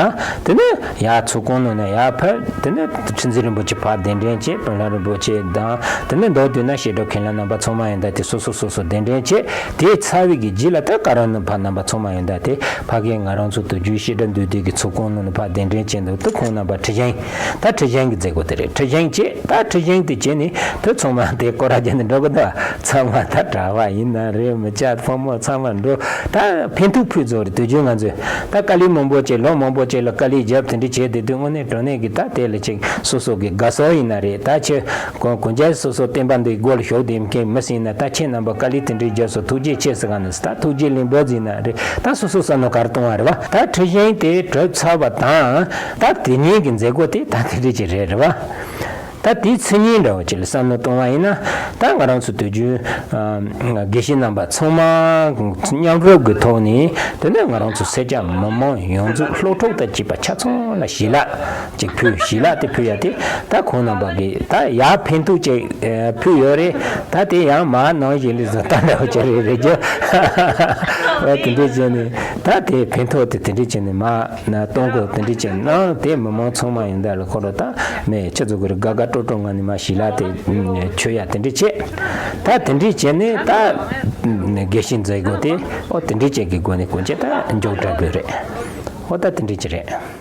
དེ་ནས་ཡར་ཚོགས་ཁང་ནང་ནས་ཡར་ཕར་དེ་ནས་ཁྲི་འཛིན་རིན་པོ་ཆེ་ཕར་གདན་འདྲེན་བྱས། དཔོན་སློབ་རིན་པོ་ཆེ་དང་། དེ་ནས་མདོར་བསྡུས་ན་བཤད་སྒྲུབ་མཁན་བླ་རྣམ་པ་ཚང་མ་ཡོན་བདག་དེ་སོ་སོ་སོ་སོ་གདན་འདྲེན་བྱས། དེ་ཚར་བའི་གི་རྗེས་ལ་ད་བཀའ་རབ་ནང་ཕར་རྣམ་པ་ཚང་མ་ཡོན་བདག་དེ་ཕ་གི་ང་རང་ཚོ་དུས་རྒྱུན་བཤད་སྒྲུབ་འདུས་སྡེ་གི་ཚོགས་ཁང་ནང་ནས་ཕར་གདན་འདྲེན་བྱས་འདུག་ད་ཁོང་རྣམ་པ་ཁྲི་བཞེངས། ད་ཁྲི་བཞེངས་ཀྱི་མཛད་སྒོ་དེ་རེད། ཁྲི་བཞེངས་བྱས། ད་ཁྲི་བཞེངས་དེ་བྱས་ནས་དེ་ཚང་མ་དེ་སྐོར་ར་བརྒྱབ་ནས་འགྲོ་གི་འདུག་ཚང་མ་ད་གྲྭ་པ་ཡིན་ན་རེད། མི་སྐྱ་ཕོ་མོ་ཚང་མ་འགྲོ། ད་ཕན་ཐོགས་ཕུད་རྫོགས་རེད། དུས་རྒྱུན་ང་ཚོས་ད་དཀའ་ལས་མང་པོ་བྱས། ལོ་མང་པོ་བྱས་ལ་དཀའ་ལས་བརྒྱབ། དེ་འདྲ་བྱས་བསྡད་དུས་དངོས་གནས་དྲང་གནས་ཀྱི་ད་དེ་ལ་ཅིག་སོ་སོ་གི་དགའ་ས་ཡིན་ན་རེད། ད་ཁྱེད་གོ་གོ་རྒྱལ་སོ་སོ་བསྟན་པ་འདིའི་སྒོ་ལ་ཞུགས་བསྡད་མཁན་མི་ཟེར་ན། ད་ཁྱེད་རྣམ་པ་དཀའ་ལས་དེ་འདྲའི་བརྒྱབ་སོང་། ཐུགས་རྗེ་ཆེ་ཟེར་ག་ནས་ད་ཐུགས་རྗེ་ལེགས་འབུལ་ཟེར་ན་རེད། ད་སོ་སོ་བསམ་བློ་ག་རེ་གཏོང་བ་རེད་བ། ད་ཁྲི་བཞེངས་དེ་གྲུབ་ཚར་བ་དང་། ད་དེ་ཉིན་གྱི་མཛད་སྒོ་དེ་ད་དེ་འདྲ་ཅིག་རེད་རེད་བ། ད་དེའི་མཚན་ཉིད་འདྲ་བོ་ཅིག་ལ་བསམ་བློ་གཏོང་བ་ཡིན་ན། ད་ང་རང་ཚོ་དུས་རྒྱུན་ཨ་དགེ་བཤེས་རྣམ་པ་ཚང་མ་མཉམ་རུབ་ཀྱི་ཐོག་ནས། དེ་ནས་ང་རང་ཚོ་སེར་སྐྱ་མི་མང་ཡོངས་རྫོགས་སློབ་ཕྲུག་དང་བཅས་པ་ཆ་ཚང་ལ་ཞལ་ལག་ཅིག་ཕུལ། ཞལ་ལག་དེ་ཕུལ་ཡ་དེ་ད་ཁོང་རྣམ་པ་གིས་ད་ཡར་ཕན་ཐོགས་ཅིག་ཨ་ཕུལ་ཡོད་རེད། ད་དེ་ཡང་མར་ནང་བཞིན་ལས་བཟོ་ལྟ་འདྲ་བོ་ཅིག་རེད། རེད་རྒྱུ་བ། དེ་འདྲས་བྱས་ནས་ད་དེ་ཕན་ཐོགས་དེ་དེ་འདྲས་བྱས་ནས་མར་ན་གཏོང་དགོས། དེ་འདྲས་བྱས་ནས་དེ་མི་མང་ཚང་མ་ཡོང་ད་ལ་ཁོ་ར་ད་མེད་ཆི་ཚོ་གི་རེད། དགའ་དགའ་སྤྲོ་སྤྲོ་ངང་ནས་མར་ཞལ་ལག་དེ་མཆོད་ཡ་དེ་འདྲས་བྱས། ད་དེ་འདྲས་བྱས་ནས་ད་དགེ་བཤེས་མཛད་སྒོ་དེ་ཨོ་དེ་འདྲས་བྱས་ཀྱི་སྒོ་ནས་གོན་ཆས་ད་མཇུག་སྒྲིལ་དགོས་རེད། ཨོ་ད་དེ་འདྲས་ཅིག་རེད།